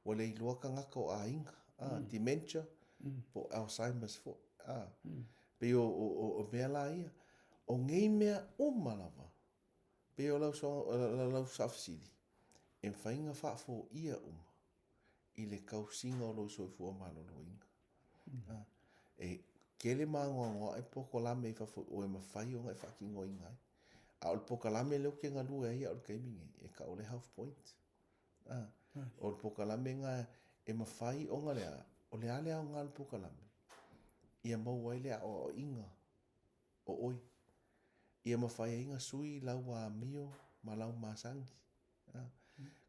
ua le iloa tagata o aiga. Ah, mm. Dementia, mm. po o Alzheimer's foi. Ah, mm. Pei o, o, o, o mea la ia. O nei mea uma lava, Pei o lau, lau saofesili, e mafai ona faafoia uma i le tausiga o lou soifua maloloina. Mm. E tele maanoanoae polokalame i fafo o e mafai ona e faatinoina ai. A o le polokalame lea ou te galue ai au i le taimi nei, e tau o le Health Point. Ah, o le polokalame na e mafai ona le a, o le a le aoga o le polokalame, ia maua ai le aoaoina o oe, ia mafai ai na sui lau amio ma lau masani. Ah.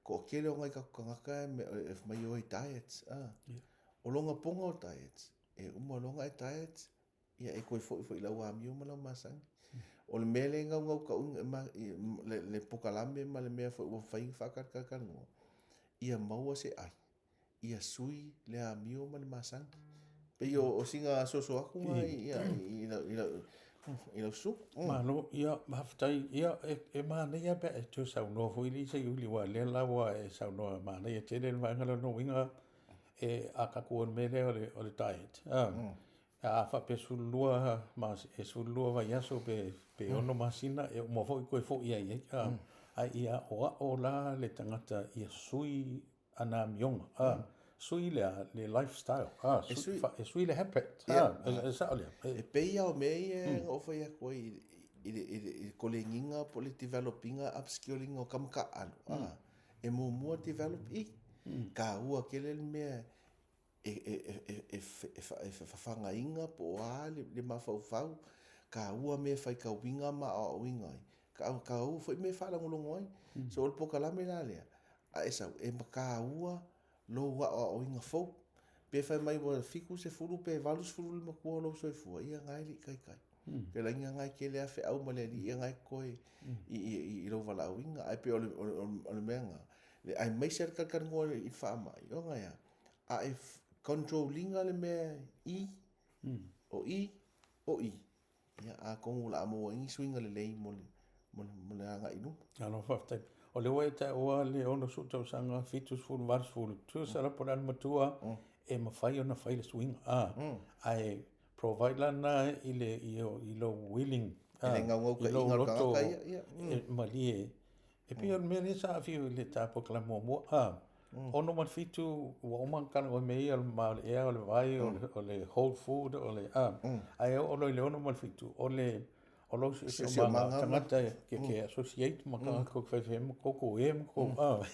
Toatele o nai tatou tagata e fai mai o e diet. Ah. O lona poga o diet, e uma loa ona e diet, ia e toe foi foi i lau amio ma lau masani. O le mea lea e naunau tauina, le, le pokalame ma le mea foi ua mafai ona faatalatalanoa, ia maua se ai ia sui le amio ma le masani. Pei o, o sina soso atu nga i, i, i, lau, i, lau, i lau susu. Mm. Malo, ia, faafetai. Ia, e, e manaia pe a e toe saunoa foi le isi iuli, aua lea la ua e saunoa manaia tele le vaega lea o lona uiga, e, a tatou o le mea lea o le, o le diet. Ah, mm. A faapea 12 mas, e 12 vaiaso pe, pe mm. 6 masina, e uma foi toe foi ai ai. Ah, mm. Ae ia aoao la le tagata ia sui ana amioga, a, sui le a, le lifestyle, a, e sui, e sui le habit, a, e, e sao lea. E, e pei lava o mea ia mm. na ou fai atu ai i le, i le, i le koleniga po o le develop-iga, upskilling o ka mataalu, mm. a, e muamua develop i, mm. kāua tele le mea e, e, e, e, e, e fafagaina po o a le, le mafaufau, kāua mea e faitauina ma aoaoina ai, ka, kāua foi mea e faalagologo ai. Mm. So o le pokalame la lea, a e sau, e kāua lou aoaoina fou. Pe fai mai ua 70 pe 80 le matua o lou soifua, ia na e le i taitai. Mm. Pe laina na e tele a feau ma le alii ia na e koe mm. i, i, i, i lou valaauina. Ae pei o le, o le, o le mea na, le, aemaise a le talatalanoa i le faamai, ona e a, a e control ina le mea i, mm. o i, o i. Ia, atonu o le a maua ai ni suiga lelei mo le, mo le, mo le agai i luma. Malo faafetai. O lea ua e taua le 60 tausaga, 70, 80, tusa la po o le a le matua e mafai ona fai le suiga. A, ae provide la lena i le, i, i lou willing, a, I le i lou loto e malie. E pei o le mea lea sa aafia i le ta polokalame muamua, a, 67 ua uma ona talanoa i mea ia o le ma o le ea, o le vai, o le, o le whole food, o le, a, ae oo loa i le 67, o le, o lou siosiomaga tagata e ke, ke associate ma tagata kou te fai ma koukou e ma kou, a,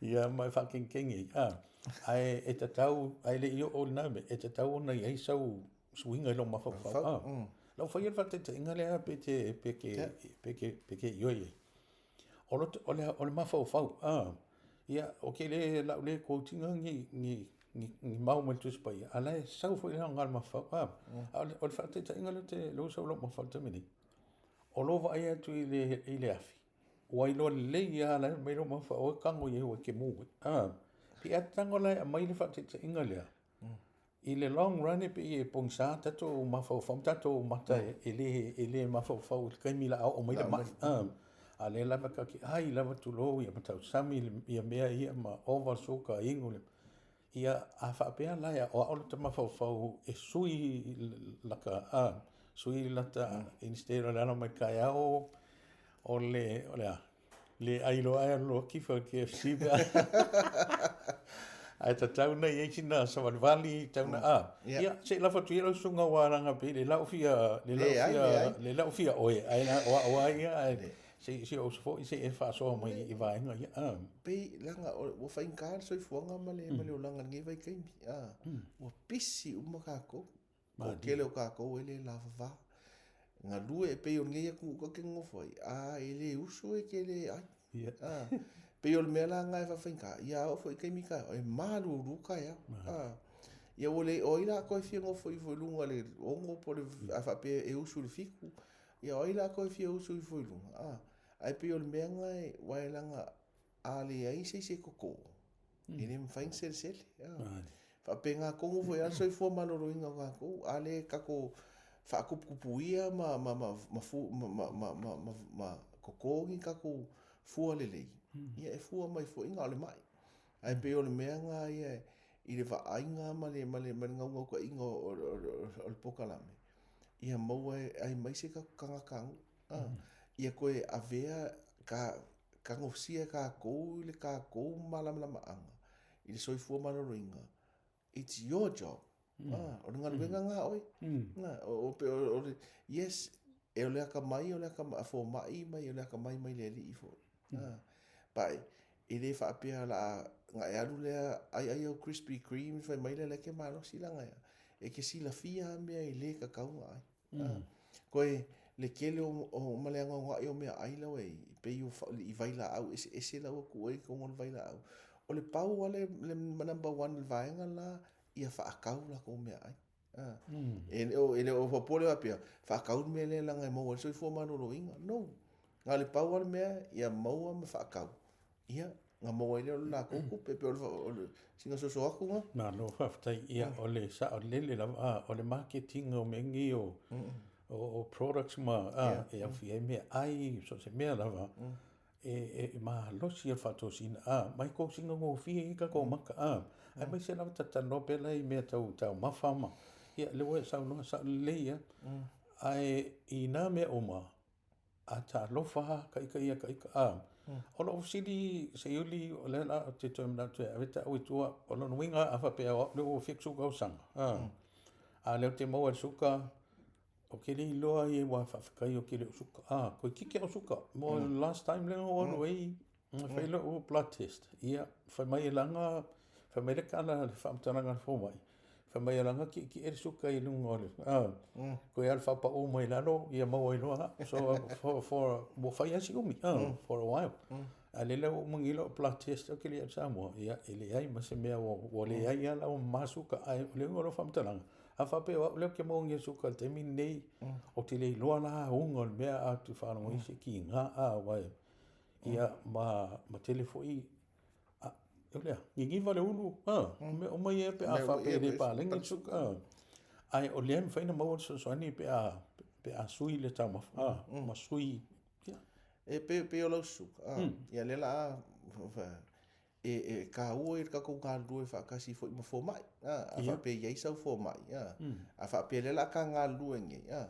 ia ma e faakenikeni ai, a, ae e tatau, ae le i oo i lena mea, e tatau ona i ai sau suiga i lou mafaufau, a. Lau faia le faataitaiga lea pe te, pe ke, pe ke, pe ke ioe ai. O, loto, o, le, o le mafaufau, a, ia, ou te le, lau le quote ina ni, ni, ni, ni mau mai le Tusi Paia, a la e sau foi le aoga o le mafaufau, a, a o le, o le faataitaiga lea te, lea ua sau i lou mafaufau i le taimi nei, o lou vaai atu i le, i le afi, ua iloa lelei lava la e aumai lou mafaufau, oi tago i ai ua e te mu ai, a, pei a tago la e aumai le faataitaiga lea, I le long run e pei e pogisa tatou mafaufau ma tatou mata e le e le mafaufau i le taimi o le a oo mai le mai. A o lea lava tatou te ai lava tulou ia ma tausami ia mea ia ma ova le suka inu le ia a faapea la e aoao lota mafaufau e sui lata sui lata instead o le ala mai taeao o le o le a Le ai loa ae alu loa kifa i le KFC pe a Ae tatau ona i ai sina savalivali, tatau ona a. Ia, se i lafo atu ia lau susuga aua leaga pei le lau fia le lau fia le lau fia oe ae o au lava ia ae se i se i ou uso foi se i e faasoa mai i vaega ia. A. Pei leaga ua faigata le soifuaga ma le ma le olaga i lenei vaitaimi. A. Ua pisi uma tatou. Toatele o tatou e le lavava. Galue e pei o lenei atunuu tatou te nonofo ai, a e le usu e te le ai. A, pei o le mea la lena e faafaigata, ia a oo foi i taimi taeao, e malulu taeao. A, ia ua le, o ai la a toe fia nofo ifo i luga i le 6 po o le, a faapea e usu i le 7, ia o ai la a toe fia usu ifo i luga? A, ae pei o le mea lena, aua e leaga a leai se isi e toto, e le mafai ona selesele. Faapena tonu foi lava le soifua maloloina o tatou, a le tatou faatuputupuia ma ma ma ma ma ma ma ma ma toto ni tatou fua lelei, ia e fua mai foi na o le mai. Ae pei o le mea lena ia i le vaaiga ma le ma le ma le naunautaiga o le polokalame, ia maua ai aemaise tatou tagatanuu, ia toe avea ka Tagosia e tatou i le tatou malamalamaaga i le soifua maloloina, it's your job. Mm. Ah, o le galuega mm. nga oe. Mm. Na, o, o, o, o, yes, e o le akamai, o le akamai, fomai mai, o le akamai mai le alii foi. Mm. Ah, but, e le faapea la na e alu lea ai ai au Krispy Kreme fai mai lea lea ke malosi langa ia. E ke silafia mea e le tatau na ai. Koe le tele o ma le anoanoai o meaai la ua i ai, pei o i vailaau eseese la ua tuu ai i totonu o le vailaau. O le pau lava le le number one o le vaega la, ia faatau latou meaai. E le o e le o popole faapea, faatau le mea lea leaga e maua ai le soifua maloloina. No. Na o le pau lava le mea ia maua ma faatau. Ia, na maua ai lea o le latou tupe, pei o le sina soso atu na. Malo faafetai. Ia, o le saolele lava, a, o le market ina o mea nei o, o, o products ma, a, e aofia ai meaai, so o se mea lava, e, e malosi le faatosina, a, mai tosina gofie ai tatou maka, a, aemaise lava ta talanoa pea la i mea tau taumafa ma, ia, lea ua e saunoa saolelei lava. Ae i na mea uma, A talofa lava ka ika ia ka ika, a. O lou fesili Seiuli, o lea la ou te toe manatu e ave taʻu i tua, o lona uiga a faapea o au lea ua 70 tausaga, a, a o lea ou te maua i le suka, ou te le iloa ai aua faafetai ou te le o suka, a, toeitiiti lava ou suka. Mo le last time lea na ou alu ai, na fai lau blood test, ia, fai mai e laga, fai mai le tala, le faamatalaga a le fomai, Fai mai e laga tietie le suka i luga o le, toe alu faapau mai lalo, ia maua ai loa. So, for, for, ua fai lava si umi, for a while. A o lea la ua uma nei lau blood test, ou te le i alu i Samoa, ia, e leai ma se mea ua, ua leai lava la ua mama suka. Ae o le uiga o lau faamatalaga, a faapea o au lea ou te maua nei i le suka i le taimi lenei, ou te le iloa la auga o le mea a ou te faalogo ai se tiga, a, aua e, ia, ma, ma tele foi A, o le a? Niniva le ulu, a, o mea uma ia pe a faapea e le paleni le suka, a. Ae o lea e mafai ona maua le fesoasoani pe a, pe a sui le taumafa, a, ma sui, ia. E pei, pei o lau suka, a, ia lea la a, e, e taua i le tatou galulue faatasi foi ma fomai, a, a faapea e i ai sau fomai, a, a faapea lea la a ta galulue nei, a,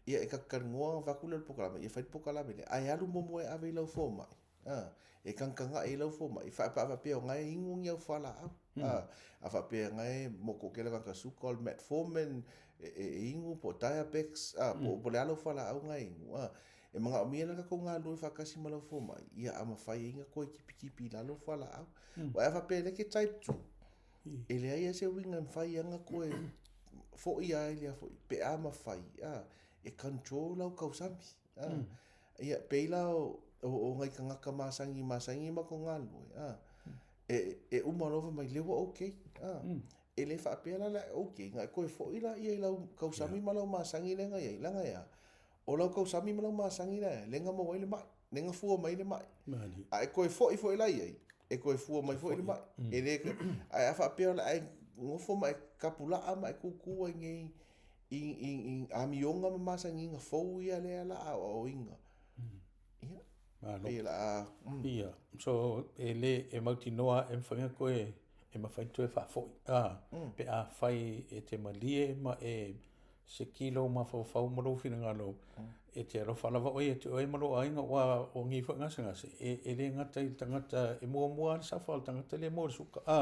ia e ta te talanoa ona avatu lea o le polokalame, ia fai le polokalame lea, ae alu muamua e ave i lau fomai, A, e tagatagaʻi ai lau fomai, faapea o na e inu ni au fualaau. A, a faapea na e moko kela tagata suka o le metformin e, e, e inu po o Diabex, a, po, po le a lau fualaau na e inu. A, e manaomia la tatou galulue faatasi ma lau fomai, ia a mafai ai na toe tipitipi i lalo fualaau. Aua a faapea lea e te type 2, e leai lava se uiga e mafai ai ona toe foi lava i lea foi, pe a mafai, a, e control lau tausami. A, ia, pei la o, o, o nai tagata masani, masani ma matou galulue, a, e, e uma loa fai mai, lea ua okay, a. E le faapea la le okay, na e toe foi laia i lau tausami ma lau masani lea na i ai, leaga e a? O lau tausami ma lau masani lea, lea na maua ai le mai, lea na fua mai ai le mai. A e toe foi foi la i ai, e toe fua mai foi le mai. E le, ae a faapea o le a e nofo ma e tapulaa ma e kūkū ai nei i, i, i amioga ma masaniga fou ia lea la a aoaoina. Ia, Malo. pei o le a, Ia, so e le, e mautinoa e mafai ona toe, e mafai ona toe faafoi, a, pe afai e te malie ma e seki lou mafaufau ma lou finagalo, e te alofa lava oe ia te oe ma lou aiga, aua o nei foi gasegase, e, e le gata i le tagata, e muamua lava le safa o le tagata lea e maua i le suka, a,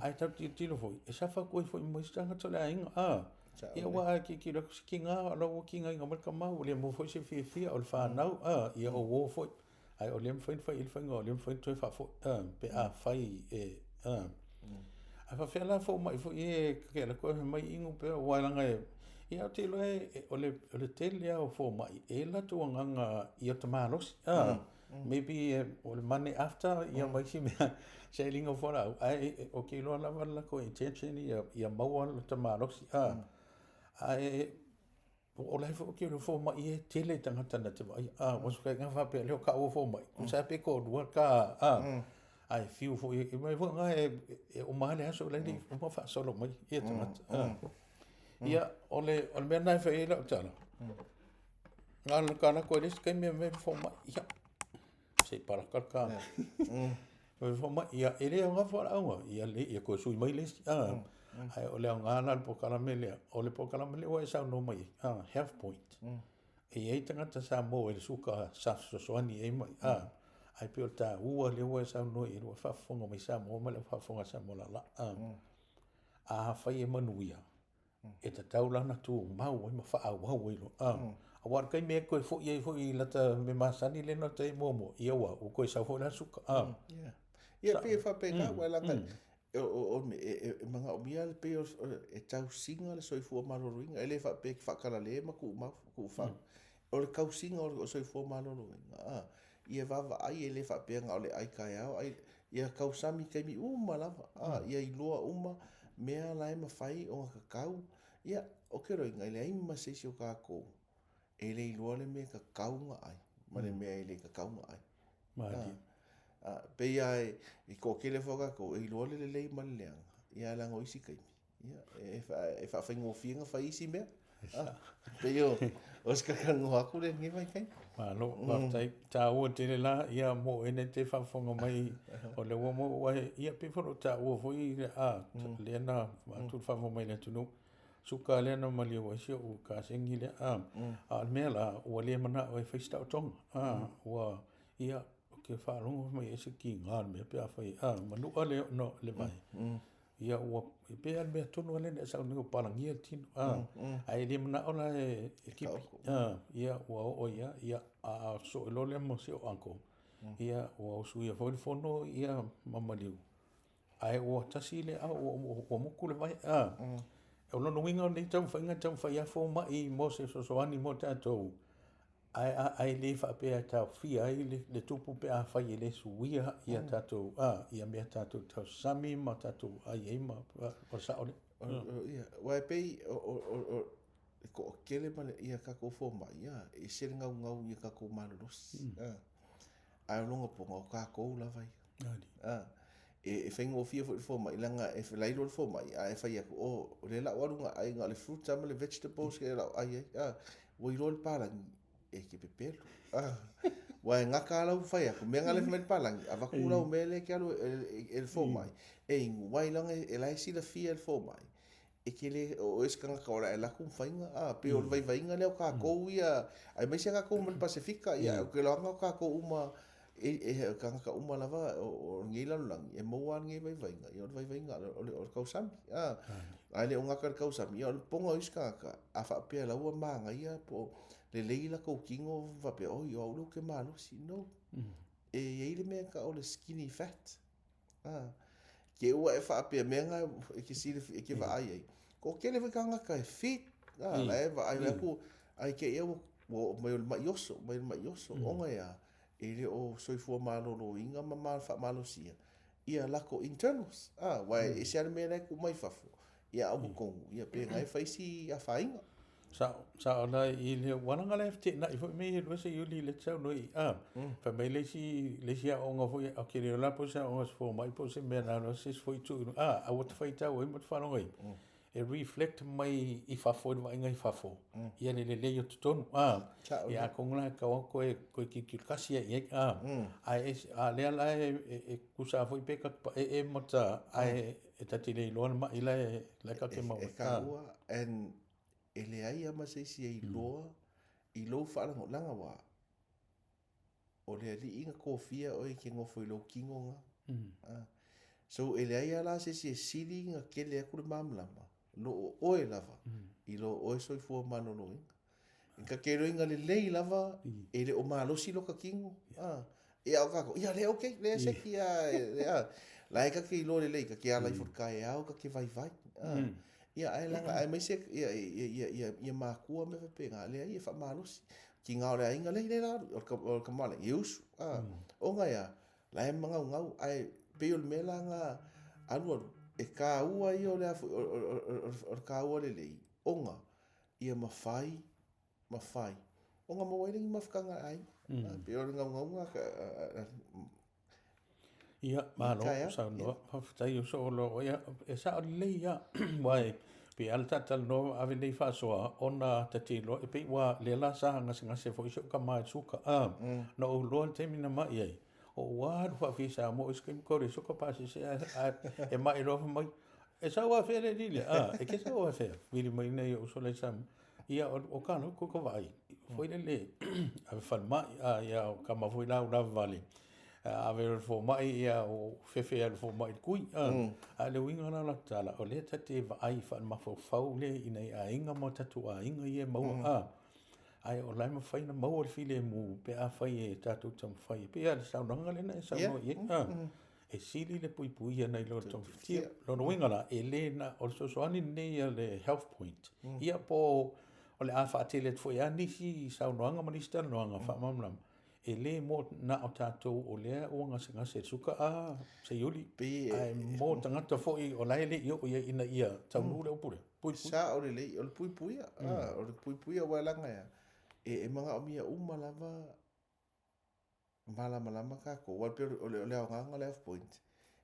ae tatou tilotilo foi, e safa atu ai foi ma isi tagata o le aiga, a. Ia, aua a tilotilo atu se tiga, o la ua tigaina mai le tama, ua le maua foi se fiafia, o le fanau, a, ia o uo foi. Ae o lea e mafai ona fai i ai le faiga, o lea e mafai ona toe faafoi, a, pe afai e, a. Ae faapefea la fomai foi ia e ta te alu atu ae fai mai inu pea, aua leaga e, ia ou te iloa e, o le, o le tele lava o fomai, e i ai le latou agaga ia ota malosi, a. Maybe o le money after ia ma isi mea, sailiga o fualaau, ae ou te iloa lava le latou intention ia, ia maua lota malosi, a. Ae o la e foi ou te iloa fomai e tele tagata na te vaaia, a, ua suka ai faapea lea o taua fomai, tusa lava pe toalua ta, a, ae fiu foi, e mai foi na e uma lava le aso la e le i uma faasolo mai ia tagata, a. Ia, o le mea lena e fai ai lau tala, Na o le ta alu atu ai le isi taimi e aumai le fomai, ia, se i palaka le ta. Fai fomai, ia, e le aoga fualaau, ia, le, ia toe sui mai le isi. Ah, Ae o le aoga la o le polokalame lea, o le polokalame lea ua e saunoa mai ai, ah, Health Point. E i ai tagata Samoa i le suka sa fesoasoani ai mai, ah, ae pei o le taua lea ua e saunoa i ai, ua faafofoga mai Samoa ma le au faafofoga a Samoa lala. Ah, afai e manuia, e tatau la ona tumau ai ma faaauau ai loa. Ah, aua o le taimi e toe foi ai foi i lata mea masani lea na ota i ai muamua, ia ua, ua toe sau foi la le suka. Ah. Yeah. Ia, pei e faapena, aua leaga o, o, e, e, e manaomia le pei o, e tausiga le soifua maloloina. E le faapea e te faakalale ma tuumau, tuufau. O le tausiga o le soifua maloloina, ah, ia vaavaai e le faapea na o le ai taeao, ai, ia tausami i taimi uma lava, a, ia iloa uma mea la e mafai ona tatau. Ia, ou te iloaina, e leai ma se isi o tatou e le iloa le mea e tatau ona ai ma le mea e le tatau ona ai. Malie. A, pei lava e toatele foi o tatou e iloa le lelei ma le leaga, ia ae leaga o isi taimi, Ia, e, e faafaigofie ona fai isi mea. Ah, pei o, o se talanoa atu lea i lenei vaitaimi. Malo, faafetai. Taua tele la, ia mo oe nei te faafofoga mai, o lea ua maua e, ia pei foi o lou taua foi, a, lea na avatu le faafofoga mai i le atunuu, suka lea na maliu ai si ou kasegi lea, a, a o le mea la, ua le manao e fai se taotoga, a, ua, ia, ou te faalogo mai e ese tiga le mea pe afai, a, manua le, no, le vae, Ia ua, e pei lava le mea tonu lea na e saunoa ai ua palagia le tino, a, ae le manao la e tipi, a, ia ua oo i ai, ia, a sosoo loa lea ma si ou uncle, ia ua usuia foi le fono ia ma maliu, ae ua tasi le aao ua motu le vae, a. O lona uiga o lenei taumafaiga e taumafai lava fomai mo se fesoasoani mo tatou, Ae a, e le faapea e taofia ai le, le tupu pe afai e le suia ia tatou, a, ia mea tatou tausami ma tatou ai ai ma, o le sao lea. Ia, aua e pei o, o, o, o le toatele ma le, ia tatou fomai, ia, e ese le naunau ia tatou malolosi. A, ae o lona poga, o tatou lava ia. A, e, e faigofie foi i le fomai, leaga e lailoa le fomai, a e fai atu, oh, o lea la o alu na ai na o le fruits lava ma le vegetables ke la o ai ai, a, ua iloa le palagi, e te pepelo. A, ua e gata lava lau fai atu, mea na le fai mai le palagi, avatu lau mea lea e te alu e, e, e le fomai, e inu, aua leaga e la e silafia e le fomai, e te le, o oe se tagata o le a e alu atu ma faiga, a, pei o le vaivaiga lea o tatou ia, aemaise tatou ma le Pasefika, ia, ou te iloa o tatou uma, e, e, tagata uma lava o lenei lalolagi, e maua lava lenei vaivaiga, ia o le vaivaiga o le, o le tausami, a, ae le o gata i le tausami, ia o le poga o isi tagata, a faapea la ua manaia po o lelei latou tino faapea, oi, o au lea ou te malosi, no. E i ai le mea e tau o le skinny fat. A, ke ua e faapea mea na e ke silafia, e ke vaai ai. Toatele foi tagata e fit, a, la e vaai atu, ai te i ua ua oo mai o le mai oso, mai le mai oso, ona e a, e le o soifua maloloina ma faamalosia ia lako internals. A, aua e ese lava le mea la e tuu mai fafo, ia a o totonu, ia pe na e fai si afaina. Sao, sao la i le ua laga la e feteenai foi mea ia e lua Seiuli lea e te saunoa i ai, fai mai le isi, le isi aoaoga foi, ou te le iloa la po o se aoaoga a se fomai po o se mea na alu lava se isi foi itu i luga, ae ua ta faitau ai ma ta faalogo i ai, e reflect mai i fafo i le vaaiga i fafo ia le lelei o totonu, ia atonu la e tatau lava ona toe, toe tilotilo tasi lava i ai, ae ese, a o lea la e tusa lava foi pe ta te paee ma ta, ae e ta te le iloa le mai la e ta te maua ai. E taua, and e leai lava ma se isi e iloa i lou faalagolaga aua o le Alii na tofia oe e te nofo i lou tino lena. So e leai lava la se isi e sili ona tele atu le malamalama lo o oe lava i lo oe soifua maloloina. E ta te iloaina lelei lava e le o malosi lota tino. Ia o tatou, ia lea okay, lea seki a, a. La e ta te iloa lelei, ta te ala ifo i le taeao, ta te vaivai. Ia ae laga, aemaise ia, ia, ia, ia, ia makua ma mea faapena, leai e faamalosi. Tiga o le aiga, leai, leai la, o le tamaoaiga, e usu. Ona e a? La e magaugau, ae pei o le mea la na alualu, e taua ia o le a foi, o le taua lelei, ona ia mafai ma fai, ona maua ai lea ni mafutaga a aiga. Pei o le naunauga Ia, malo saunoa. Faafetai uso o lo ia, e sao lelei lava. Aua e pei lava ona ta talanoa ma ave nei faasoa, ona ta te iloa, e pei ua lea la sa gasegase foi si ou tama i le suka. Na ou iloa le taimi na mai ai, ou alu faafia i Samoa, o isi taimi tau leai soka pasese ae e mai loa fai mai, E sau afea le alii lea? A, e te sau afea? Vili mai nai ou uso la i Samoa. Ia, o ka loto ka vaai, foi lele, ave falemai, a, ia, o tama foi la ua lavevale, ave loa i le fomai, ia, ua fefe lava i le fomai i le tui. A, a o le uiga la o lau tala, o lea ta te vaai faalemafaufau lea i nai aiga ma o tatou aiga ia e maua, a, ae o la e mafai ona maua le filemu pe afai e tatou taumafai. E pei lava o le saunoaga lea na e saunoa i ai, a. E sili le puipuia nai lo le togafitia. Lona uiga la, e le na o le fesoasoani lenei a le Health Point, ia po o le a faatele atu foi lava nisi saunoaga ma nisi talanoaga faamalamalama, e le mo na o tatou o lea ua gasegase i le suka a Seiuli, ae mo tagata foi o la e le i oo i ai ina ia taunuu le upu lea, puipui. Sao lelei, o le puipuia, o le puipuia aua e laga e a? E manaomia uma lava malamalama tatou, aua e pei o le aoga o le Health Point,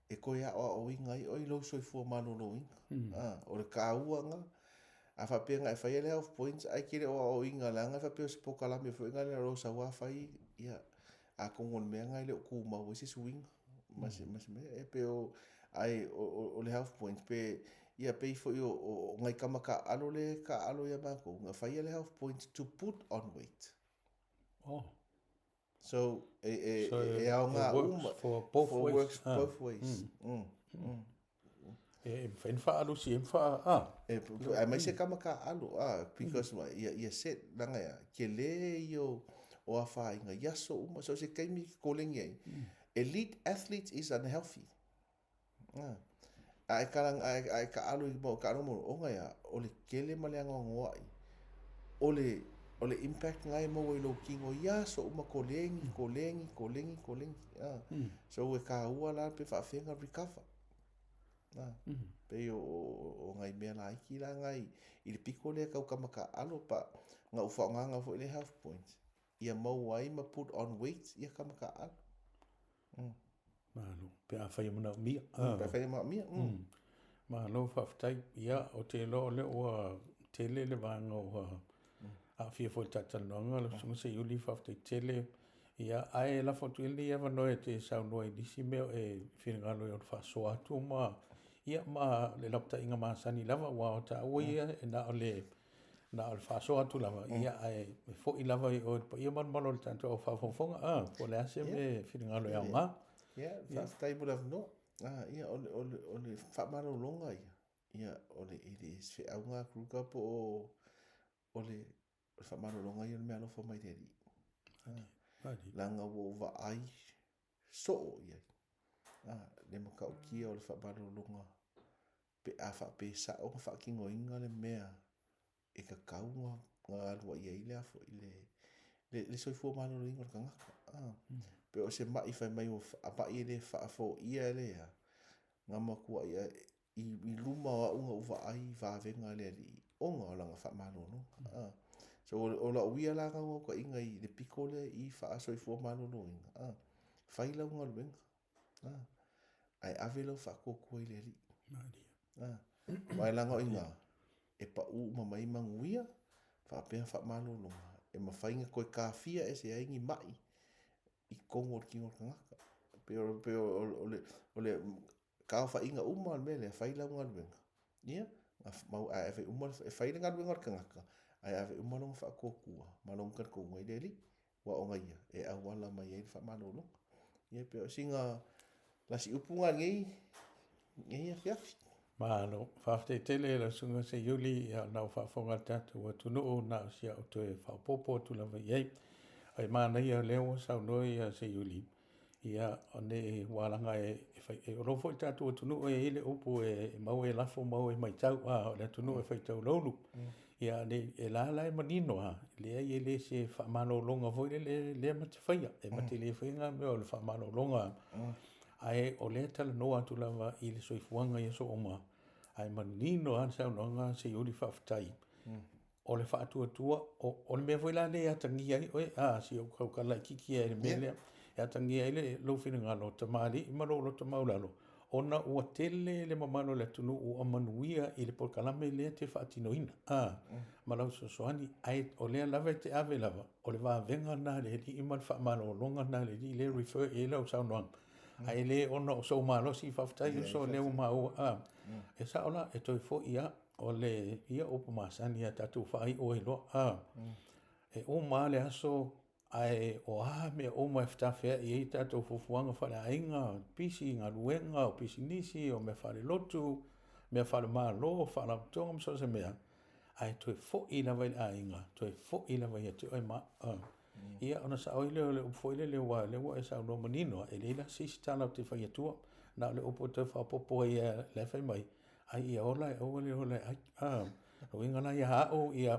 e toe aoaoina ai oe i lou soifua maloloina. O le taua lena. A faapea na e faia le Health Point ae e te le o aoaoina leaga e faapea o se polokalame foi lena o lou sau lava fai, ia, atonu o le mea lena e le o tumau ai se suiga ma se mea. E pei o, ae o le Health Point, pe, ia pei foi o nai tama taaalo lea e taaalo ia matou, na faia le Health Point to put on weight. Oh. So, e, e, so, e aoga uma. For both for ways. Works ah. both ways. E mafai ona faaalusi ai ma faa... Ah. E, aemaise kama taaalo, ah, because mm. ia, ia set, laga ia, tele ia o, o afaina i aso uma, so se taimi e koleni ai. Elite athletes is unhealthy. A e kala, a e taalo i mau taalo mo ona ia, o le tele ma le anoanoai, o le, o le impact na e maua i lou tino i aso uma koleni, koleni, koleni, koleni. So e taua la pe faafefea ona recover. Pei o, o, o nai mea laiti la na i, i le pito lea tau tama taaalo pa na ou faaaogaina foi le health point ia maua ai ma put on weight ia tama taaalo. Malo, pe afai e manaomia. Pe afai e manaomia. Malo faafetai. Ia, ou te iloa o lea ua tele le vaega ua aafia foi i le talatalanoaga lau Susuga Seiuli, faafetai tele. Ia, ae lafo atu ia lenei avanoa e te saunoa i nisi mea o e finagalo e ono faasoa atu ma, ia, ma le lapataiga masani lava, aua o taua ia e na o le Na o le faasoa atu lava, ia, ae foi lava i o i le paia ma le mamalu o le tatou au faafogafoga, a, po o le a se mea e finagalo e aoga. Ia, faafetai mo le avanoa. Ia, o le, o le, o le faamalologa ia, ia, o le, e le o se feauga a Kruger po o, o le, o le faamalologa ia o le meaalofa mai le Alii. Leaga ua ou vaai soo i ai, le matautia o le faamalologa pe a faapea e sao ona faatinoina le mea e tatau ona alu ai ai le a foi le, le, le soifua maloloina o le tagata. Ah. Mm. Pe o se mai fai mai o ma'i e le faafoia le a, na matuai i, i luma o au na ou vaai i vavega a le alii. ona o lana faamalologa. A. So o lau ia la naunautaiga i le pito lea i faasoifua maloloina, a, fai lau galuega, a, ae ave lau faatuatua i le Alii. A, aua e leaga o i ina e pau uma mai ai manuia faapea faamalologa e mafai ona toe tafia ese ai ni mai i totonu o le tino o le tagata. E pei o, pei o, o, le, o le kaofaiga uma o le mea lea, fai lau galuega, ia, ae ave uma, e fai le galuega a le tagata, ae ave uma lona faatuatua ma lona talitonuga i le Alii, aua o ia e auala mai ai le faamalologa. Ia, pei o sina lasi upu lena i lenei afiafi. Malo, faafetai tele lau Susuga Seiuli, ia ona ua faafofoga le tatou atunuu, na o si au toe faaopoopo atu lava i ai. Ae manaia o lea ua saunoa ia Seiuli, ia ne ua laga e, e, e o lo foi le tatou atunuu e i ai le upu e maua e lafo maua e matau, a o le atunuu e faitau loulu. Ia ne e la la e manino a, leai e le se faamalologa foi lele lea ma te faia, e ma te le faia ngā mea o le faamalologa. Ae o lea e talanoa atu lava i le soifuaga i aso uma, ae manino lava le saunoaga a Seiuli faafetai. O le faatuatua, o, o le mea foi la lea e atagia ai oe, a, si ou tautala laitiiti lava i le mea lea, e atagia ai le, lou finagalo tamalii ma lou loto maualalo, ona ua tele le mamalu o le atunuu ua manuia i le polokalame lea e te faatinoina, a, ma lau fesoasoani, ae o lea lava e te ave lava, o le vavega lena a le Alii ma le faamalologa lena a le Alii lea e refer i ai lau saunoaga. Ae le ona o sou malosi, faafetai uso o lea ua maua, a, e sao la, e toe foi lava, o le, ia upu masani lava tatou faaiu ai loa, a, e uma lava le aso, ae o a mea uma e fetafeai ai tatou fuafuaga faaleaiga, pisi, galuega, o pisinisi, o mea faalelotu, mea faalemalo, faalapotopotoga ma so o se mea, ae toe foi lava i le aiga, toe foi lava ia te oe ma au. Ia, ona sao ai lea o le upu foi lele, aua o lea ua e saunoa manino, e leai la se isi tala ou te fai atua, na o le upu e toe faaopoopo ai lava, la e fai mai, ai ia ola e aua le ola e ai. A, o uiga la ia au, ia,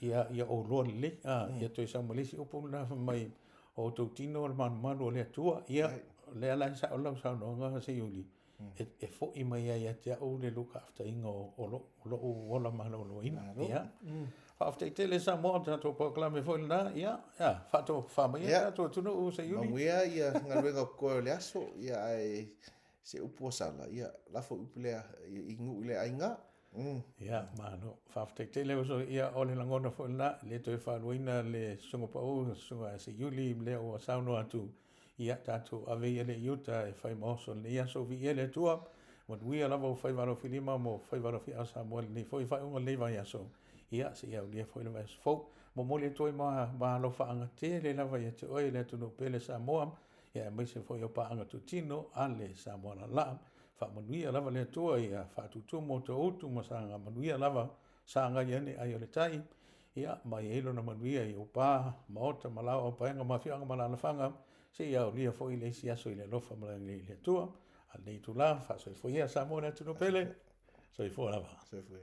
ia, ia ou loa lelei, a, ia toe sau ma le isi upu lena fai mai, o outou tino o le malumalu o le Atua. Ia, o lea la e sao lau saunoaga Seiuli, e, e foi mai ai ia te au le lukaafetaiga o, o lou, lou ola maloloina. Ia. Faafetai tele Samoa, o le tatou polokalame foi lena. Ia, ia, faatofa mai ia tatou atunuu Seiuli. Manuia ia galuega o totoe o le aso, ia ae se upu ua sala, ia lafo i upu lea i nuu i le aiga. Ia, malo. Faafetai tele uso. Ia, o le lagona foi lena, e le toe faaluaina le Susuga Pau, le Susuga Seiuli, lea ua saunoa atu, ia, tatou ave ia le i uta e fai ma oso i lenei aso. Viia le Atua, manuia lava o faiva alofilima ma faiva alofia'a o Samoa i lenei foi faaiuga o lenei vaiaso. Ia, seia aulia foi le vaiaso fou. Momoli atu ai ma maalofaanga tele lava ia te oe le atunuu pele Samoa, ia aemaise foi o paaga tutino a le Samoa laalaa. Faamanuia lava le Atua ia faatutumu outou utu ma saga manuia lava, sagai ane ai o le tai, ia ma i ai lona manuia i ou pa, maota, malao, aupaega ma afioaga ma alaalafaga, seia aulia foi le isi aso i le alofa ma le agalelei o le Atua. A o lenei itula, faasoifua ia Samoa le atunuu pele. Soifua lava. Soifua.